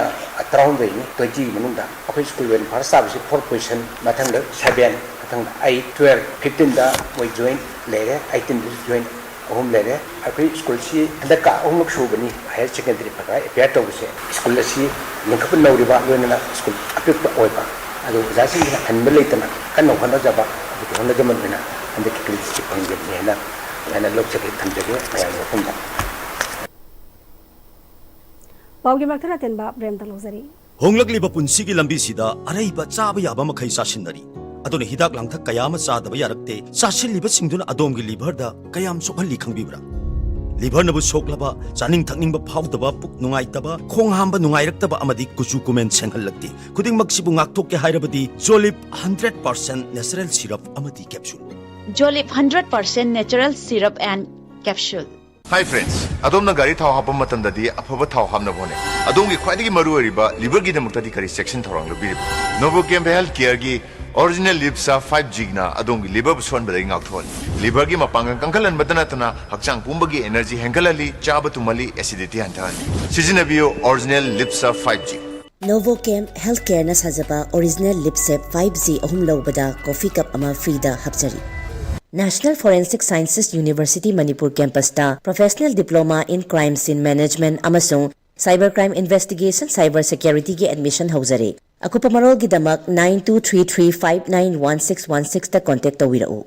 ꯇꯔꯥꯍꯨꯝꯗꯣꯏꯅꯤ, twenty ꯃꯅꯨꯡꯗ꯫ ꯑꯩꯈꯣꯏ school ꯑꯣꯏꯅ first ꯇꯥꯕꯁꯤ four position, ꯃꯊꯪꯗ seven, ꯃꯊꯪꯗ eight, twelve, fifteenꯗ ꯃꯣꯏ joint ꯂꯩꯔꯦ, eighteenꯗꯁꯨ joint ꯑꯍꯨꯝ ꯂꯩꯔꯦ꯫ ꯑꯩꯈꯣꯏ schoolꯁꯤ ꯍꯟꯗꯛꯀ ꯑꯍꯨꯝꯂꯛ ꯁꯨꯕꯅꯤ higher secondary ꯐꯠꯇ appear ꯇꯧꯕꯁꯦ꯫ School ꯑꯁꯤ ꯂꯤꯡꯈꯠꯄ ꯅꯧꯔꯤꯕ, ꯂꯣꯏꯅꯅ school ꯑꯄꯤꯛꯄ ꯑꯣꯏꯕ, ꯑꯗꯨ ꯑꯣꯖꯥꯁꯤꯡꯁꯤꯅ ꯍꯟꯕ ꯂꯩꯇꯅ ꯀꯟꯅ ꯍꯣꯠꯅꯖꯕ, ꯑꯗꯨꯒꯤ ꯍꯣꯠꯅꯖꯃꯟ ꯑꯣꯏꯅ ꯍꯟꯗꯛꯀꯤ creditꯁꯤ ꯐꯪꯖꯕꯅꯤ ꯍꯥꯏꯅ, ꯍꯥꯏꯅ ꯂꯧꯖꯒꯦ, ꯊꯝꯖꯒꯦ ꯃꯌꯥꯝꯒꯤ ꯃꯐꯝꯗ꯫ ꯄꯥꯎꯒꯤ ꯃꯊꯪ ꯑꯇꯦꯟꯕ break ꯑꯃꯇꯪ ꯂꯧꯖꯔꯤ꯫ ꯍꯣꯡꯂꯛꯂꯤꯕ ꯄꯨꯟꯁꯤꯒꯤ ꯂꯝꯕꯤꯁꯤꯗ ꯑꯔꯩꯕ ꯆꯥꯕ ꯌꯥꯕ ꯃꯈꯩ ꯆꯥꯁꯤꯟꯅꯔꯤ꯫ ꯑꯗꯨꯅ ꯍꯤꯗꯥꯛ ꯂꯥꯡꯊꯛ ꯀꯌꯥ ꯑꯃ ꯆꯥꯗꯕ ꯌꯥꯔꯛꯇꯦ꯫ ꯆꯥꯁꯤꯜꯂꯤꯕꯁꯤꯡꯗꯨꯅ ꯑꯗꯣꯝꯒꯤ liverꯗ ꯀꯌꯥꯝ ꯁꯣꯛꯍꯜꯂꯤ ꯈꯪꯕꯤꯕ꯭ꯔꯥ? Liverꯅꯕꯨ ꯁꯣꯛꯂꯕ, ꯆꯥꯅꯤꯡ ꯊꯛꯅꯤꯡꯕ ꯐꯥꯎꯗꯕ, ꯄꯨꯛ ꯅꯨꯡꯉꯥꯏꯇꯕ, ꯈꯣꯡ ꯍꯥꯝꯕ ꯅꯨꯡꯉꯥꯏꯔꯛꯇꯕ ꯑꯃꯗꯤ ꯀꯨꯆꯨ ꯀꯨꯃꯦꯟ ꯁꯦꯡꯍꯜꯂꯛꯇꯦ꯫ ꯈꯨꯗꯤꯡꯃꯛꯁꯤꯕꯨ ꯉꯥꯛꯊꯣꯛꯀꯦ ꯍꯥꯏꯔꯕꯗꯤ Zolip hundred percent natural syrup ꯑꯃꯗꯤ capsule꯫ Jolip hundred percent natural syrup and capsule. Hi friends, ꯑꯗꯣꯝꯅ ꯒꯥꯔꯤ ꯊꯥꯎ ꯍꯥꯞꯄ ꯃꯇꯝꯗꯗꯤ ꯑꯐꯕ ꯊꯥꯎ ꯍꯥꯞꯅꯕ ꯍꯣꯠꯅꯩ꯫ ꯑꯗꯣꯝꯒꯤ ꯈ꯭ꯋꯥꯏꯗꯒꯤ ꯃꯔꯨ ꯑꯣꯏꯔꯤꯕ ꯂꯤꯚꯔꯒꯤꯗꯃꯛꯇꯗꯤ ꯀꯔꯤ ꯆꯦꯛꯁꯤꯟ ꯊꯧꯔꯥꯡ ꯂꯧꯕꯤꯔꯤꯕ? ꯅꯣꯕꯣꯀꯦꯝ ꯍꯦꯜꯊ ꯀꯦꯌꯔꯒꯤ ꯑꯣꯔꯤꯖꯤꯅꯦꯜ ꯂꯤꯞꯁꯥ ꯐꯥꯏꯚ ꯖꯤꯅ ꯑꯗꯣꯝꯒꯤ ꯂꯤꯚꯔꯕꯨ ꯁꯣꯟꯕꯗꯒꯤ ꯉꯥꯛꯊꯣꯛꯍꯜꯂꯤ꯫ ꯂꯤꯚꯔꯒꯤ ꯃꯄꯥꯡꯒꯜ ꯀꯟꯈꯠꯍꯟꯕꯗ ꯅꯠꯇꯅ ꯍꯛꯆꯥꯡ ꯄꯨꯝꯕꯒꯤ ꯑꯦꯅꯔꯖꯤ ꯍꯦꯟꯒꯠꯍꯜꯂꯤ, ꯆꯥꯕ ꯇꯨꯝꯍꯜꯂꯤ, ꯑꯦꯁꯤꯗꯤꯇꯤ ꯍꯟꯊꯍꯜꯂꯤ꯫ ꯁꯤꯖꯤꯟꯅꯕꯤꯌꯨ ꯑꯣꯔꯤꯖꯤꯅꯦꯜ ꯂꯤꯞꯁꯥ ꯐꯥꯏꯚ ꯖꯤ꯫ ꯅꯣꯕꯣꯀꯦꯝ ꯍꯦꯜꯊ ꯀꯦꯌꯔꯅ ꯁꯥꯖꯕ ꯑꯣꯔꯤꯖꯤꯅꯦꯜ ꯂꯤꯞꯁꯦꯞ ꯐꯥꯏꯚ ꯖꯤ ꯑꯍꯨꯝ ꯂꯧꯕꯗ ꯀꯣꯐꯤ ꯀꯞ ꯑꯃ ꯐ꯭ꯔꯤꯗ ꯍꯥꯞꯆꯔꯤ꯫ National Forensic Sciences University Manipur campusꯇ Professional Diploma in Crime Scene Management ꯑꯃꯁꯨꯡ Cyber Crime Investigation Cyber Securityꯒꯤ admission ꯍꯧꯖꯔꯤ꯫ ꯑꯀꯨꯞꯄ ꯃꯔꯣꯜꯒꯤꯗꯃꯛ nine two three three five nine one six one sixꯇ contact ꯇꯧꯕꯤꯔꯛꯎ꯫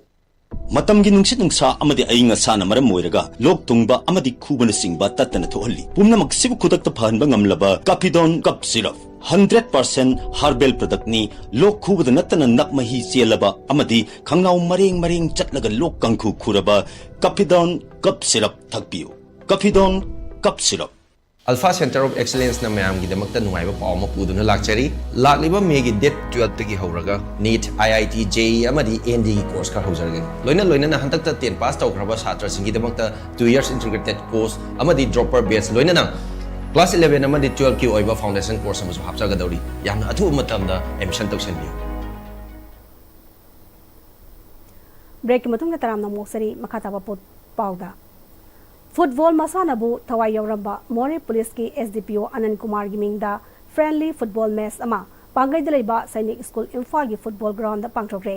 ꯃꯇꯝꯒꯤ ꯅꯨꯡꯁꯤꯠ ꯅꯨꯡꯁꯥ ꯑꯃꯗꯤ ꯑꯏꯪ ꯑꯁꯥꯅ ꯃꯔꯝ ꯑꯣꯏꯔꯒ ꯂꯣꯛ ꯊꯨꯡꯕ ꯑꯃꯗꯤ ꯈꯨꯕꯅꯆꯤꯡꯕ ꯇꯠꯇꯅ ꯊꯣꯛꯍꯜꯂꯤ꯫ ꯄꯨꯝꯅꯃꯛꯁꯤꯕꯨ ꯈꯨꯗꯛꯇ ꯐꯍꯟꯕ ꯉꯝꯂꯕ Kafidon cough syrup. Hundred percent herbal productꯅꯤ꯫ ꯂꯣꯛ ꯈꯨꯕꯗ ꯅꯠꯇꯅ ꯅꯞ ꯃꯍꯤ ꯆꯦꯜꯂꯕ ꯑꯃꯗꯤ ꯈꯪꯅꯥꯎ ꯃꯔꯦꯡ ꯃꯔꯦꯡ ꯆꯠꯂꯒ ꯂꯣꯛ ꯀꯥꯡꯈꯨ ꯈꯨꯔꯕ ꯀꯥꯐꯤꯗꯣꯟ ꯀꯞ ꯁꯤꯔꯞ ꯊꯛꯄꯤꯌꯨ꯫ Kafidon cough syrup. Alpha Center of Excellenceꯅ ꯃꯌꯥꯝꯒꯤꯗꯃꯛꯇ ꯅꯨꯡꯉꯥꯏꯕ ꯄꯥꯎ ꯑꯃ ꯄꯨꯗꯨꯅ ꯂꯥꯛꯆꯔꯤ꯫ ꯂꯥꯛꯂꯤꯕ ꯃꯦꯒꯤ date twelveꯇꯒꯤ ꯍꯧꯔꯒ NEET, IIT, JEE ꯑꯃꯗꯤ ANDꯒꯤ course ꯈꯔ ꯍꯧꯖꯔꯒꯅꯤ꯫ ꯂꯣꯏꯅ ꯂꯣꯏꯅꯅ ꯍꯟꯗꯛꯇ ten pass ꯇꯧꯈ꯭ꯔꯕ ꯁꯥꯇ꯭ꯔꯁꯤꯡꯒꯤꯗꯃꯛꯇ two years integrated course ꯑꯃꯗꯤ dropper batch ꯂꯣꯏꯅꯅ class eleven ꯑꯃꯗꯤ twelveꯀꯤ ꯑꯣꯏꯕ foundation course ꯑꯃꯁꯨ ꯍꯥꯞꯆꯒꯗꯧꯔꯤ꯫ ꯌꯥꯝꯅ ꯑꯊꯨꯕ ꯃꯇꯝꯗ admission ꯇꯧꯁꯤꯟꯕꯤꯌꯨ꯫ Breakꯀꯤ ꯃꯇꯨꯡꯗ ꯇꯔꯥꯝꯅ ꯑꯃꯨꯛ ꯑꯣꯛꯆꯔꯤ꯫ ꯃꯈꯥ ꯇꯥꯕ ꯄꯣꯠ ꯄꯥꯎꯗ꯫ Football ꯃꯁꯥꯟꯅꯕꯨ ꯊꯋꯥꯏ ꯌꯥꯎꯔꯝꯕ ꯃꯣꯔꯦ ꯄꯨꯂꯤꯁꯀꯤ SDPO ꯑꯅꯟ ꯀꯨꯃꯥꯔꯒꯤ ꯃꯤꯡꯗ friendly football match ꯑꯃ ꯄꯥꯡꯒꯩꯗ ꯂꯩꯕ ꯁꯩꯅꯤꯛ ꯁ꯭ꯀꯨꯜ ꯏꯝꯐꯥꯜꯒꯤ football groundꯗ ꯄꯥꯡꯊꯣꯛꯈ꯭ꯔꯦ꯫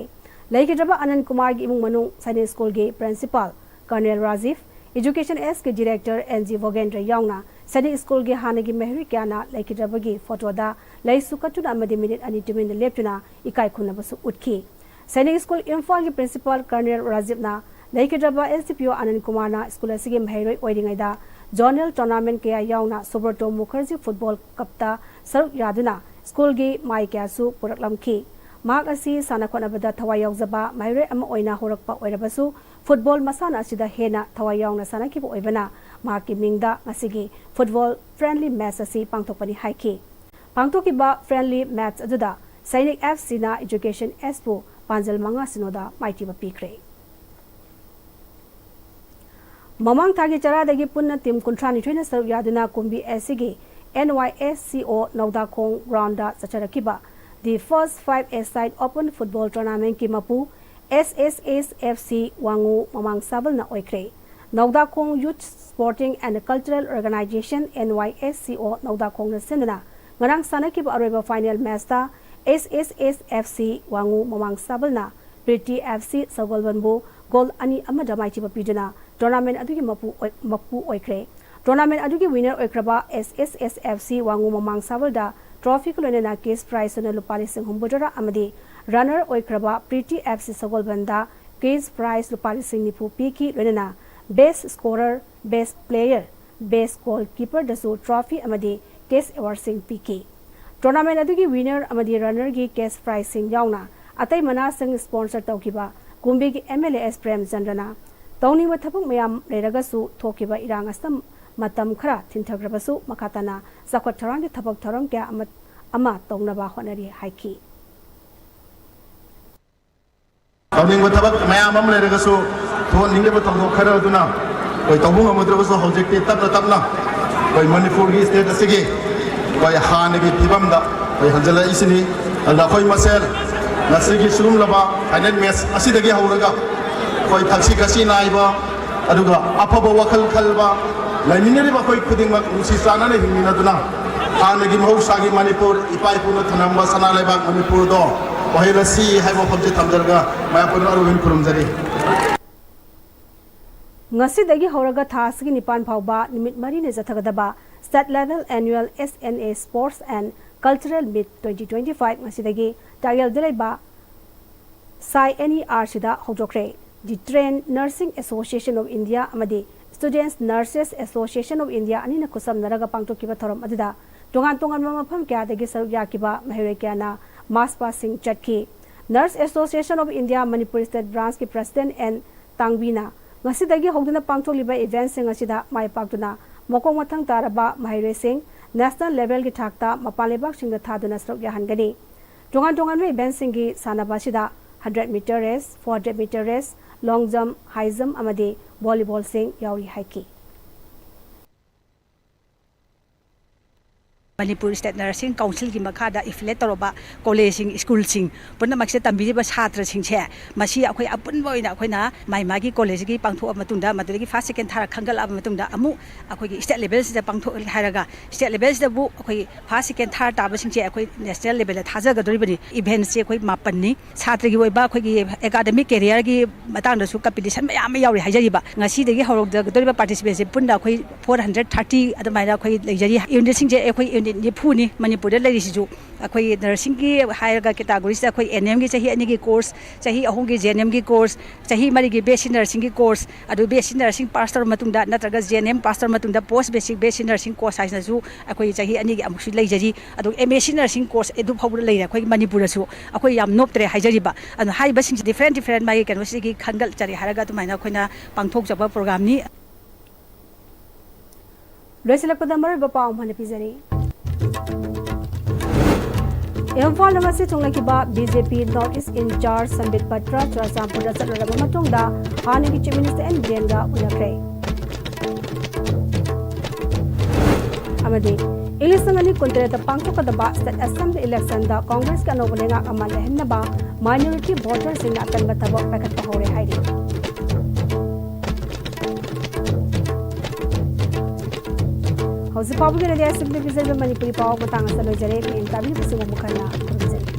ꯂꯩꯈꯤꯗ꯭ꯔꯕ ꯑꯅꯟ ꯀꯨꯃꯥꯔꯒꯤ ꯏꯃꯨꯡ ꯃꯅꯨꯡ, ꯁꯩꯅꯤꯛ ꯁ꯭ꯀꯨꯜꯒꯤ principal Colonel Rajiv, Education Sꯀꯤ director NG ꯚꯣꯒꯦꯟꯗ꯭ꯔ ꯌꯥꯎꯅ ꯁꯩꯅꯤꯛ ꯁ꯭ꯀꯨꯜꯒꯤ ꯍꯥꯟꯅꯒꯤ ꯃꯍꯩꯔꯣꯏ ꯀꯌꯥꯅ ꯂꯩꯈꯤꯗ꯭ꯔꯕꯒꯤ photoꯗ ꯂꯩꯁꯨ ꯀꯠꯇꯨꯅ ꯑꯃꯗꯤ minute ꯑꯅꯤ ꯇꯨꯃꯤꯟꯅ ꯂꯦꯞꯇꯨꯅ ꯏꯀꯥꯏ ꯈꯨꯝꯅꯕꯁꯨ ꯎꯠꯈꯤ꯫ ꯁꯩꯅꯤꯛ ꯁ꯭ꯀꯨꯜ ꯏꯝꯐꯥꯜꯒꯤ principal Colonel ꯔꯥꯖꯤꯕꯅ ꯂꯩꯈꯤꯗ꯭ꯔꯕ SDPO ꯑꯅꯟ ꯀꯨꯃꯥꯔꯅ ꯁ꯭ꯀꯨꯜ ꯑꯁꯤꯒꯤ ꯃꯍꯩꯔꯣꯏ ꯑꯣꯏꯔꯤꯉꯩꯗ zonal tournament ꯀꯌꯥ ꯌꯥꯎꯅ ꯁꯨꯕ꯭ꯔꯇꯣ ꯃꯨꯈꯔꯖꯤ football cupꯇ ꯁꯔꯨꯛ ꯌꯥꯗꯨꯅ ꯁ꯭ꯀꯨꯜꯒꯤ ꯃꯥꯏ ꯀꯌꯥꯁꯨ ꯄꯨꯔꯛꯂꯝꯈꯤ꯫ ꯃꯍꯥꯛ ꯑꯁꯤ ꯁꯥꯟꯅ ꯈꯣꯠꯅꯕꯗ ꯊꯋꯥꯏ ꯌꯥꯎꯖꯕ ꯃꯍꯩꯔꯣꯏ ꯑꯃ ꯑꯣꯏꯅ ꯍꯧꯔꯛꯄ ꯑꯣꯏꯔꯕꯁꯨ, football ꯃꯁꯥꯟꯅ ꯑꯁꯤꯗ ꯍꯦꯟꯅ ꯊꯋꯥꯏ ꯌꯥꯎꯅ ꯁꯥꯟꯅꯈꯤꯕ ꯑꯣꯏꯕꯅ ꯃꯍꯥꯛꯀꯤ ꯃꯤꯡꯗ ꯉꯁꯤꯒꯤ football friendly match ꯑꯁꯤ ꯄꯥꯡꯊꯣꯛꯄꯅꯤ ꯍꯥꯏꯈꯤ꯫ ꯄꯥꯡꯊꯣꯛꯈꯤꯕ friendly match ꯑꯗꯨꯗ ꯁꯩꯅꯤꯛ FCꯅ Education Sꯄꯨ ꯄꯥꯟꯖꯜ ꯃꯉꯥ ꯁꯤꯅꯣꯗ ꯃꯥꯏꯊꯤꯕ ꯄꯤꯈ꯭ꯔꯦ꯫ ꯃꯃꯥꯡ ꯊꯥꯒꯤ ꯆꯔꯥꯗꯒꯤ ꯄꯨꯟꯅ ꯇꯤꯝ ꯀꯨꯟꯊ꯭ꯔꯥ ꯅꯤꯊꯣꯏꯅ ꯁꯔꯨꯛ ꯌꯥꯗꯨꯅ ꯀꯨꯝꯕꯤ ꯑꯦꯁ ꯁꯤꯒꯤ ꯑꯦꯟ ꯋꯥꯏ ꯑꯦꯁ ꯁꯤ ꯑꯣ ꯅꯧꯗꯥꯈꯣꯡ ꯒ꯭ꯔꯥꯎꯟꯗ ꯆꯠꯆꯔꯛꯈꯤꯕ ꯗꯤ ꯐꯥꯔꯁ ꯐꯥꯏꯚ ꯑꯦ ꯁꯥꯏꯠ ꯑꯣꯄꯟ ꯐꯨꯠꯕꯣꯜ ꯇꯣꯔꯅꯥꯃꯦꯟꯠꯀꯤ ꯃꯄꯨ ꯑꯦꯁ ꯑꯦꯁ ꯑꯦꯁ ꯑꯦꯐ ꯁꯤ ꯋꯥꯉꯨ ꯃꯃꯥꯡ ꯁꯥꯕꯜꯅ ꯑꯣꯏꯈ꯭ꯔꯦ꯫ Naodakhong youth sporting and cultural organisation, N Y S C O ꯅꯧꯗꯥꯈꯣꯡꯅ ꯁꯤꯟꯗꯨꯅ ꯉꯔꯥꯡ ꯁꯥꯟꯅꯈꯤꯕ ꯑꯔꯣꯏꯕ ꯐꯥꯏꯅꯦꯜ ꯃꯦꯆꯇ ꯑꯦꯁ ꯑꯦꯁ ꯑꯦꯁ ꯑꯦꯐ ꯁꯤ ꯋꯥꯉꯨ ꯃꯃꯥꯡ ꯁꯥꯕꯜꯅ ꯄ꯭ꯔꯤꯇꯤ ꯑꯦꯐ ꯁꯤ ꯁꯒꯣꯜꯕꯟꯕꯨ ꯒꯣꯜ ꯑꯅꯤ ꯑꯃꯗ ꯃꯥꯏꯊꯤꯕ ꯄꯤꯗꯨꯅ ꯇꯣꯔꯅꯥꯃꯦꯟ ꯑꯗꯨꯒꯤ ꯃꯄꯨ ꯑꯣꯏ-, ꯃꯄꯨ ꯑꯣꯏꯈ꯭ꯔꯦ꯫ ꯇꯣꯔꯅꯥꯃꯦꯟ ꯑꯗꯨꯒꯤ ꯋꯤꯅꯔ ꯑꯣꯏꯈ꯭ꯔꯕ ꯑꯦꯁ ꯑꯦꯁ ꯑꯦꯁ ꯑꯦꯐ ꯁꯤ ꯋꯥꯉꯨ ꯃꯃꯥꯡ ꯁꯥꯕꯜꯗ ꯇ꯭ꯔꯣꯐꯤꯒ ꯂꯣꯏꯅꯅ ꯀꯦꯁ ꯄ꯭ꯔꯥꯏꯖ ꯑꯣꯏꯅ ꯂꯨꯄꯥ ꯂꯤꯁꯤꯡ ꯍꯨꯝꯐꯨꯇꯔꯥ ꯑꯃꯗꯤ runner ꯑꯣꯏꯈ꯭ꯔꯕ Preeti F C ꯁꯒꯣꯜꯕꯟꯗ case prize ꯂꯨꯄꯥ ꯂꯤꯁꯤꯡ ꯅꯤꯐꯨ ꯄꯤꯈꯤ꯫ ꯂꯣꯏꯅꯅ ꯕꯦꯁ ꯁ꯭ꯀꯣꯔꯔ, ꯕꯦꯁ ꯄ꯭ꯂꯦꯌꯔ, ꯕꯦꯁ ꯒꯣꯜꯀꯤꯄꯔꯗꯁꯨ ꯇ꯭ꯔꯣꯐꯤ ꯑꯃꯗꯤ ꯀꯦꯁ ꯑꯦꯋꯥꯔꯗꯁꯤꯡ ꯄꯤꯈꯤ꯫ ꯇꯣꯔꯅꯥꯃꯦꯟ ꯑꯗꯨꯒꯤ ꯋꯤꯅꯔ ꯑꯃꯗꯤ ꯔꯟꯅꯔꯒꯤ ꯀꯦꯁ ꯄ꯭ꯔꯥꯏꯖꯁꯤꯡ ꯌꯥꯎꯅ ꯑꯇꯩ ꯃꯅꯥꯁꯤꯡ ꯁ꯭ꯄꯣꯟꯁꯔ ꯇꯧꯈꯤꯕ ꯀꯨꯝꯕꯤꯒꯤ ꯑꯦꯝ ꯑꯦꯜ ꯑꯦ ꯑꯦꯁ ꯄ꯭ꯔꯦꯝꯆꯟꯗ꯭ꯔꯅ ꯇꯧꯅꯤꯡꯕ ꯊꯕꯛ ꯃꯌꯥꯝ ꯂꯩꯔꯒꯁꯨ ꯊꯣꯛꯈꯤꯕ ꯏꯔꯥꯡ ꯑꯁꯤꯅ ꯃꯇꯝ ꯈꯔ ꯊꯤꯟꯊꯈ꯭ꯔꯕꯁꯨ ꯃꯈꯥ ꯇꯥꯅ ꯆꯥꯎꯈꯠ ꯊꯧꯔꯥꯡꯒꯤ ꯊꯕꯛ ꯊꯧꯔꯝ ꯀꯌꯥ ꯑꯃ, ꯑꯃ ꯇꯧꯅꯕ ꯍꯣꯠꯅꯔꯤ ꯍꯥꯏꯈꯤ꯫ ꯇꯧꯅꯤꯡꯕ ꯊꯕꯛ ꯃꯌꯥꯝ ꯑꯃ ꯂꯩꯔꯒꯁꯨ ꯊꯣꯛꯍꯟꯅꯤꯡꯗꯕ ꯊꯧꯗꯣꯛ ꯈꯔ ꯑꯗꯨꯅ ꯑꯩꯈꯣꯏ ꯇꯧꯕ ꯉꯝꯃꯨꯗ꯭ꯔꯒꯁꯨ ꯍꯧꯖꯤꯛꯇꯤ ꯇꯞꯅ ꯇꯞꯅ ꯑꯩꯈꯣꯏ ꯃꯅꯤꯄꯨꯔꯒꯤ ꯁ꯭ꯇꯦꯠ ꯑꯁꯤꯒꯤ ꯑꯩꯈꯣꯏ ꯍꯥꯟꯅꯒꯤ ꯐꯤꯕꯝꯗ ꯑꯩꯈꯣꯏ ꯍꯟꯖꯤꯜꯂꯛꯏꯁꯤꯅꯤ꯫ ꯑꯗꯨꯅ ꯑꯩꯈꯣꯏ ꯃꯁꯦꯜ ꯉꯁꯤꯒꯤ ꯁꯤꯒꯨꯝꯂꯕ ꯐꯥꯏꯅꯦꯜ ꯃꯦꯆ ꯑꯁꯤꯗꯒꯤ ꯍꯧꯔꯒ ꯑꯩꯈꯣꯏ ꯊꯛꯁꯤ ꯈꯥꯁꯤ ꯅꯥꯏꯕ ꯑꯗꯨꯒ ꯑꯐꯕ ꯋꯥꯈꯜ ꯈꯜꯕ ꯂꯩꯃꯤꯟꯅꯔꯤꯕ ꯑꯩꯈꯣꯏ ꯈꯨꯗꯤꯡꯃꯛ ꯅꯨꯡꯁꯤ ꯆꯥꯟꯅꯅ ꯍꯤꯡꯃꯤꯟꯅꯗꯨꯅ ꯍꯥꯟꯅꯒꯤ ꯃꯍꯧꯁꯥꯒꯤ ꯃꯅꯤꯄꯨꯔ, ꯏꯄꯥ ꯏꯄꯨꯅ ꯊꯝꯂꯝꯕ ꯁꯅꯥ ꯂꯩꯕꯥꯛ ꯃꯅꯤꯄꯨꯔꯗꯣ ꯑꯣꯏꯍꯜꯂꯁꯤ ꯍꯥꯏꯕ ꯋꯥꯐꯝꯁꯦ ꯊꯝꯖꯔꯒ ꯃꯌꯥꯝ ꯄꯨꯝꯅꯃꯛ ꯑꯔꯣꯏꯕ ꯑꯣꯏꯅ ꯈꯨꯔꯨꯝꯖꯔꯤ꯫ ꯉꯁꯤꯗꯒꯤ ꯍꯧꯔꯒ ꯊꯥ ꯑꯁꯤꯒꯤ ꯅꯤꯄꯥꯟ ꯐꯥꯎꯕ ꯅꯨꯃꯤꯠ ꯃꯔꯤꯅꯤ ꯆꯠꯊꯒꯗꯕ State Level Annual S N A Sports and Cultural Meet twenty twenty-five ꯉꯁꯤꯗꯒꯤ ꯇꯥꯛꯌꯦꯜꯗ ꯂꯩꯕ ꯁꯥꯏ ꯑꯦꯟ ꯏ ꯑꯥꯔ ꯁꯤꯗ ꯍꯧꯗꯣꯛꯈ꯭ꯔꯦ꯫ The Trained Nursing Association of India ꯑꯃꯗꯤ Students Nurses Association of India ꯑꯅꯤꯅ ꯈꯨꯠꯁꯝꯅꯔꯒ ꯄꯥꯡꯊꯣꯛꯈꯤꯕ ꯊꯧꯔꯝ ꯑꯗꯨꯗ ꯇꯣꯉꯥꯟ ꯇꯣꯉꯥꯟꯕ ꯃꯐꯝ ꯀꯌꯥꯗꯒꯤ ꯁꯔꯨꯛ ꯌꯥꯈꯤꯕ ꯃꯍꯩꯔꯣꯏ ꯀꯌꯥꯅ ꯃꯥꯔꯆ ꯄꯥꯁꯁꯤꯡ ꯆꯠꯈꯤ꯫ Nurse Association of India Manipur State Branchꯀꯤ President ꯑꯦꯟ ꯇꯥꯡꯕꯤꯅ ꯉꯁꯤꯗꯒꯤ ꯍꯧꯗꯨꯅ ꯄꯥꯡꯊꯣꯛꯂꯤꯕ eventꯁꯤꯡ ꯑꯁꯤꯗ ꯃꯥꯏ ꯄꯥꯛꯇꯨꯅ ꯃꯈꯣꯡ ꯃꯊꯪ ꯇꯥꯔꯕ ꯃꯍꯩꯔꯣꯏꯁꯤꯡ national levelꯒꯤ ꯊꯥꯛꯇ ꯃꯄꯥꯟ ꯂꯩꯕꯥꯛꯁꯤꯡꯗ ꯊꯥꯗꯨꯅ ꯁꯔꯨꯛ ꯌꯥꯍꯟꯒꯅꯤ꯫ ꯇꯣꯉꯥꯟ ꯇꯣꯉꯥꯟꯕ eventꯁꯤꯡꯒꯤ ꯁꯥꯟꯅꯕ ꯑꯁꯤꯗ hundred meter race, four hundred meter race, ꯂꯣꯡ ꯖꯝꯞ, ꯍꯥꯏ ꯖꯝꯞ ꯑꯃꯗꯤ ꯚꯣꯂꯤꯕꯣꯜꯁꯤꯡ ꯌꯥꯎꯔꯤ ꯍꯥꯏꯈꯤ꯫ ꯃꯅꯤꯄꯨꯔ ꯁ꯭ꯇꯦꯠ ꯅꯔꯁꯤꯡ ꯀꯥꯎꯟꯁꯤꯜꯒꯤ ꯃꯈꯥꯗ ꯑꯦꯐꯤꯂꯦꯠ ꯇꯧꯔꯕ ꯀꯣꯂꯦꯖꯁꯤꯡ, ꯁ꯭ꯀꯨꯜꯁꯤꯡ ꯄꯨꯝꯅꯃꯛꯁꯤꯗ ꯇꯝꯕꯤꯔꯤꯕ ꯁꯥꯇ꯭ꯔꯁꯤꯡꯁꯦ, ꯃꯁꯤ ꯑꯩꯈꯣꯏ ꯑꯄꯨꯟꯕ ꯑꯣꯏꯅ ꯑꯩꯈꯣꯏꯅ ꯃꯥꯏ ꯃꯥꯒꯤ ꯀꯣꯂꯦꯖꯁꯤꯒꯤ ꯄꯥꯡꯊꯣꯛꯑꯕ ꯃꯇꯨꯡꯗ, ꯃꯗꯨꯗꯒꯤ ꯐꯥꯔꯁ, ꯁꯦꯀꯦꯟ, ꯊꯥꯔꯠ ꯈꯟꯒꯠꯂꯛꯑꯕ ꯃꯇꯨꯡꯗ, ꯑꯃꯨꯛ ꯑꯩꯈꯣꯏꯒꯤ ꯁ꯭ꯇꯦꯠ ꯂꯦꯚꯦꯜꯁꯤꯗ ꯄꯥꯡꯊꯣꯛꯑꯦ ꯍꯥꯏꯔꯒ, ꯁ꯭ꯇꯦꯠ ꯂꯦꯚꯦꯜꯁꯤꯗꯕꯨ ꯑꯩꯈꯣꯏ ꯐꯥꯔꯁ, ꯁꯦꯀꯦꯟ, ꯊꯥꯔꯠ ꯇꯥꯕꯁꯤꯡꯁꯦ ꯑꯩꯈꯣꯏ ꯅꯦꯁꯅꯦꯜ ꯂꯦꯚꯦꯜꯗ ꯊꯥꯖꯒꯗꯧꯔꯤꯕꯅꯤ꯫ ꯏꯚꯦꯟꯠꯁꯦ ꯑꯩꯈꯣꯏ ꯃꯥꯄꯟꯅꯤ꯫ ꯁꯥꯇ꯭ꯔꯒꯤ ꯑꯣꯏꯕ ꯑꯩꯈꯣꯏꯒꯤ ꯑꯦꯀꯥꯗꯃꯤꯛ ꯀꯦꯔꯤꯌꯔꯒꯤ ꯃꯇꯥꯡꯗꯁꯨ ꯀꯝꯄꯤꯇꯤꯁꯟ ꯃꯌꯥꯝ ꯑꯃ ꯌꯥꯎꯔꯤ ꯍꯥꯏꯖꯔꯤꯕ꯫ ꯉꯁꯤꯗꯒꯤ ꯍꯧꯔꯛꯀꯗꯧꯔꯤꯕ ꯄꯥꯔꯇꯤꯁꯤꯄꯦꯟꯁꯦ ꯄꯨꯟꯅ ꯑꯩꯈꯣꯏ ꯐꯣꯔ ꯍꯟꯗ꯭ꯔꯦꯠ ꯊꯥꯔꯇꯤ ꯑꯗꯨꯃꯥꯏꯅ ꯑꯩꯈꯣꯏ ꯂꯩꯖꯔꯤ꯫ ꯌꯨꯅꯤꯠꯁꯤꯡꯁꯦ ꯑꯩꯈꯣꯏ ꯌꯨꯅꯤꯠ ꯅꯤꯐꯨꯅꯤ ꯃꯅꯤꯄꯨꯔꯗ ꯂꯩꯔꯤꯁꯤꯁꯨ꯫ ꯑꯩꯈꯣꯏ ꯅꯔꯁꯤꯡꯒꯤ ꯍꯥꯏꯔꯒ ꯀꯦꯇꯥꯒꯣꯔꯤꯁꯤꯗ ꯑꯩꯈꯣꯏ ꯑꯦꯟ ꯑꯦꯝꯒꯤ ꯆꯍꯤ ꯑꯅꯤꯒꯤ ꯀꯣꯔꯁ, ꯆꯍꯤ ꯑꯍꯨꯝꯒꯤ ꯖꯦ ꯑꯦꯟ ꯑꯦꯝꯒꯤ ꯀꯣꯔꯁ, ꯆꯍꯤ ꯃꯔꯤꯒꯤ ꯕꯤ ꯑꯦꯁ ꯁꯤ ꯅꯔꯁꯤꯡꯒꯤ ꯀꯣꯔꯁ, ꯑꯗꯨ ꯕꯤ ꯑꯦꯁ ꯁꯤ ꯅꯔꯁꯤꯡ ꯄꯥꯁ ꯇꯧꯔꯕ ꯃꯇꯨꯡꯗ ꯅꯠꯇ꯭ꯔꯒ ꯖꯦ ꯑꯦꯟ ꯑꯦꯝ ꯄꯥꯁ ꯇꯧꯔꯕ ꯃꯇꯨꯡꯗ ꯄꯣꯁ ꯕꯦꯁꯤꯛ ꯕꯤ ꯑꯦꯁ ꯁꯤ ꯅꯔꯁꯤꯡ ꯀꯣꯔꯁ ꯍꯥꯏꯁꯤꯅꯁꯨ ꯑꯩꯈꯣꯏ ꯆꯍꯤ ꯑꯅꯤꯒꯤ ꯑꯃꯨꯛꯁꯨ ꯂꯩꯖꯔꯤ꯫ ꯑꯗꯨꯒ ꯑꯦꯝ ꯑꯦꯁ ꯁꯤ ꯅꯔꯁꯤꯡ ꯀꯣꯔꯁ ꯑꯗꯨ ꯐꯥꯎꯕꯗ ꯂꯩꯔꯦ ꯑꯩꯈꯣꯏ ꯃꯅꯤꯄꯨꯔꯗꯁꯨ꯫ ꯑꯩꯈꯣꯏ ꯌꯥꯝ ꯅꯣꯞꯇ꯭ꯔꯦ ꯍꯥꯏꯖꯔꯤꯕ꯫ ꯑꯗꯨꯅ ꯍꯥꯏꯔꯤꯕꯁꯤꯡꯁꯤ ꯗꯤꯐꯔꯦꯟ ꯗꯤꯐꯔꯦꯟ ꯃꯥꯒꯤ ꯀꯩꯅꯣꯁꯤꯗꯒꯤ ꯈꯟꯒꯠꯆꯔꯦ ꯍꯥꯏꯔꯒ ꯑꯗꯨꯃꯥꯏꯅ ꯑꯩꯈꯣꯏꯅ ꯄꯥꯡꯊꯣꯛꯆꯕ ꯄ꯭ꯔꯣꯒ꯭ꯔꯥꯝꯅꯤ꯫ ꯂꯣꯏꯁꯤꯜꯂꯛꯄꯗ ꯃꯔꯨꯑꯣꯏꯕ ꯄꯥꯎ ꯑꯃ ꯍꯥꯟꯅ ꯄꯤꯖꯔꯤ꯫ ꯏꯝꯐꯥꯜꯗ ꯉꯁꯤ ꯊꯨꯡꯂꯈꯤꯕ ꯕꯤ ꯖꯦ ꯄꯤ ꯅꯣꯔꯠ ꯏꯁ ꯏꯟꯆꯥꯔꯖ ꯁꯝꯕꯤꯠ ꯄꯇ꯭ꯔ ꯆꯨꯔꯥꯆꯥꯟꯄꯨꯔꯗ ꯆꯠꯂꯨꯔꯕ ꯃꯇꯨꯡꯗ ꯍꯥꯟꯅꯒꯤ ꯆꯤꯐ ꯃꯤꯅꯤꯁꯇꯔ ꯑꯦꯟ ꯕꯤꯔꯦꯟꯒ ꯎꯅꯈ꯭ꯔꯦ꯫ ꯑꯃꯗꯤ ꯏꯪ ꯂꯤꯁꯤꯡ ꯑꯅꯤ ꯀꯨꯟꯇꯔꯦꯠꯇ ꯄꯥꯡꯊꯣꯛꯀꯗꯕ ꯁ꯭ꯇꯦꯠ ꯑꯦꯁꯦꯝꯕ꯭ꯂꯤ ꯏꯂꯦꯛꯁꯟꯗ ꯀꯣꯡꯒ꯭ꯔꯦꯁꯀꯤ ꯑꯅꯧꯕ ꯂꯩꯉꯥꯛ ꯑꯃ ꯂꯩꯍꯟꯅꯕ ꯃꯥꯏꯅꯣꯔꯤꯇꯤ ꯚꯣꯇꯔꯁꯤꯡꯅ ꯑꯀꯟꯕ ꯊꯕꯛ ꯄꯥꯏꯈꯠꯄ ꯍꯧꯔꯦ ꯍꯥꯏꯔꯤ꯫ ꯍꯧꯖꯤꯛ ꯐꯥꯎꯕꯒꯤ ꯑꯣꯏꯅꯗꯤ ꯑꯁꯤꯒꯤ ꯄꯤꯖꯔꯤꯕ ꯃꯅꯤꯄꯨꯔꯤ ꯄꯥꯎ ꯃꯇꯥꯡ ꯑꯁꯤꯗ ꯂꯣꯏꯖꯔꯦ꯫ ꯃꯤꯠꯌꯦꯡ ꯇꯥꯕꯤꯔꯤꯕꯁꯤꯡꯕꯨ ꯑꯃꯨꯛ ꯍꯟꯅ ꯈꯨꯔꯨꯝꯖꯔꯤ꯫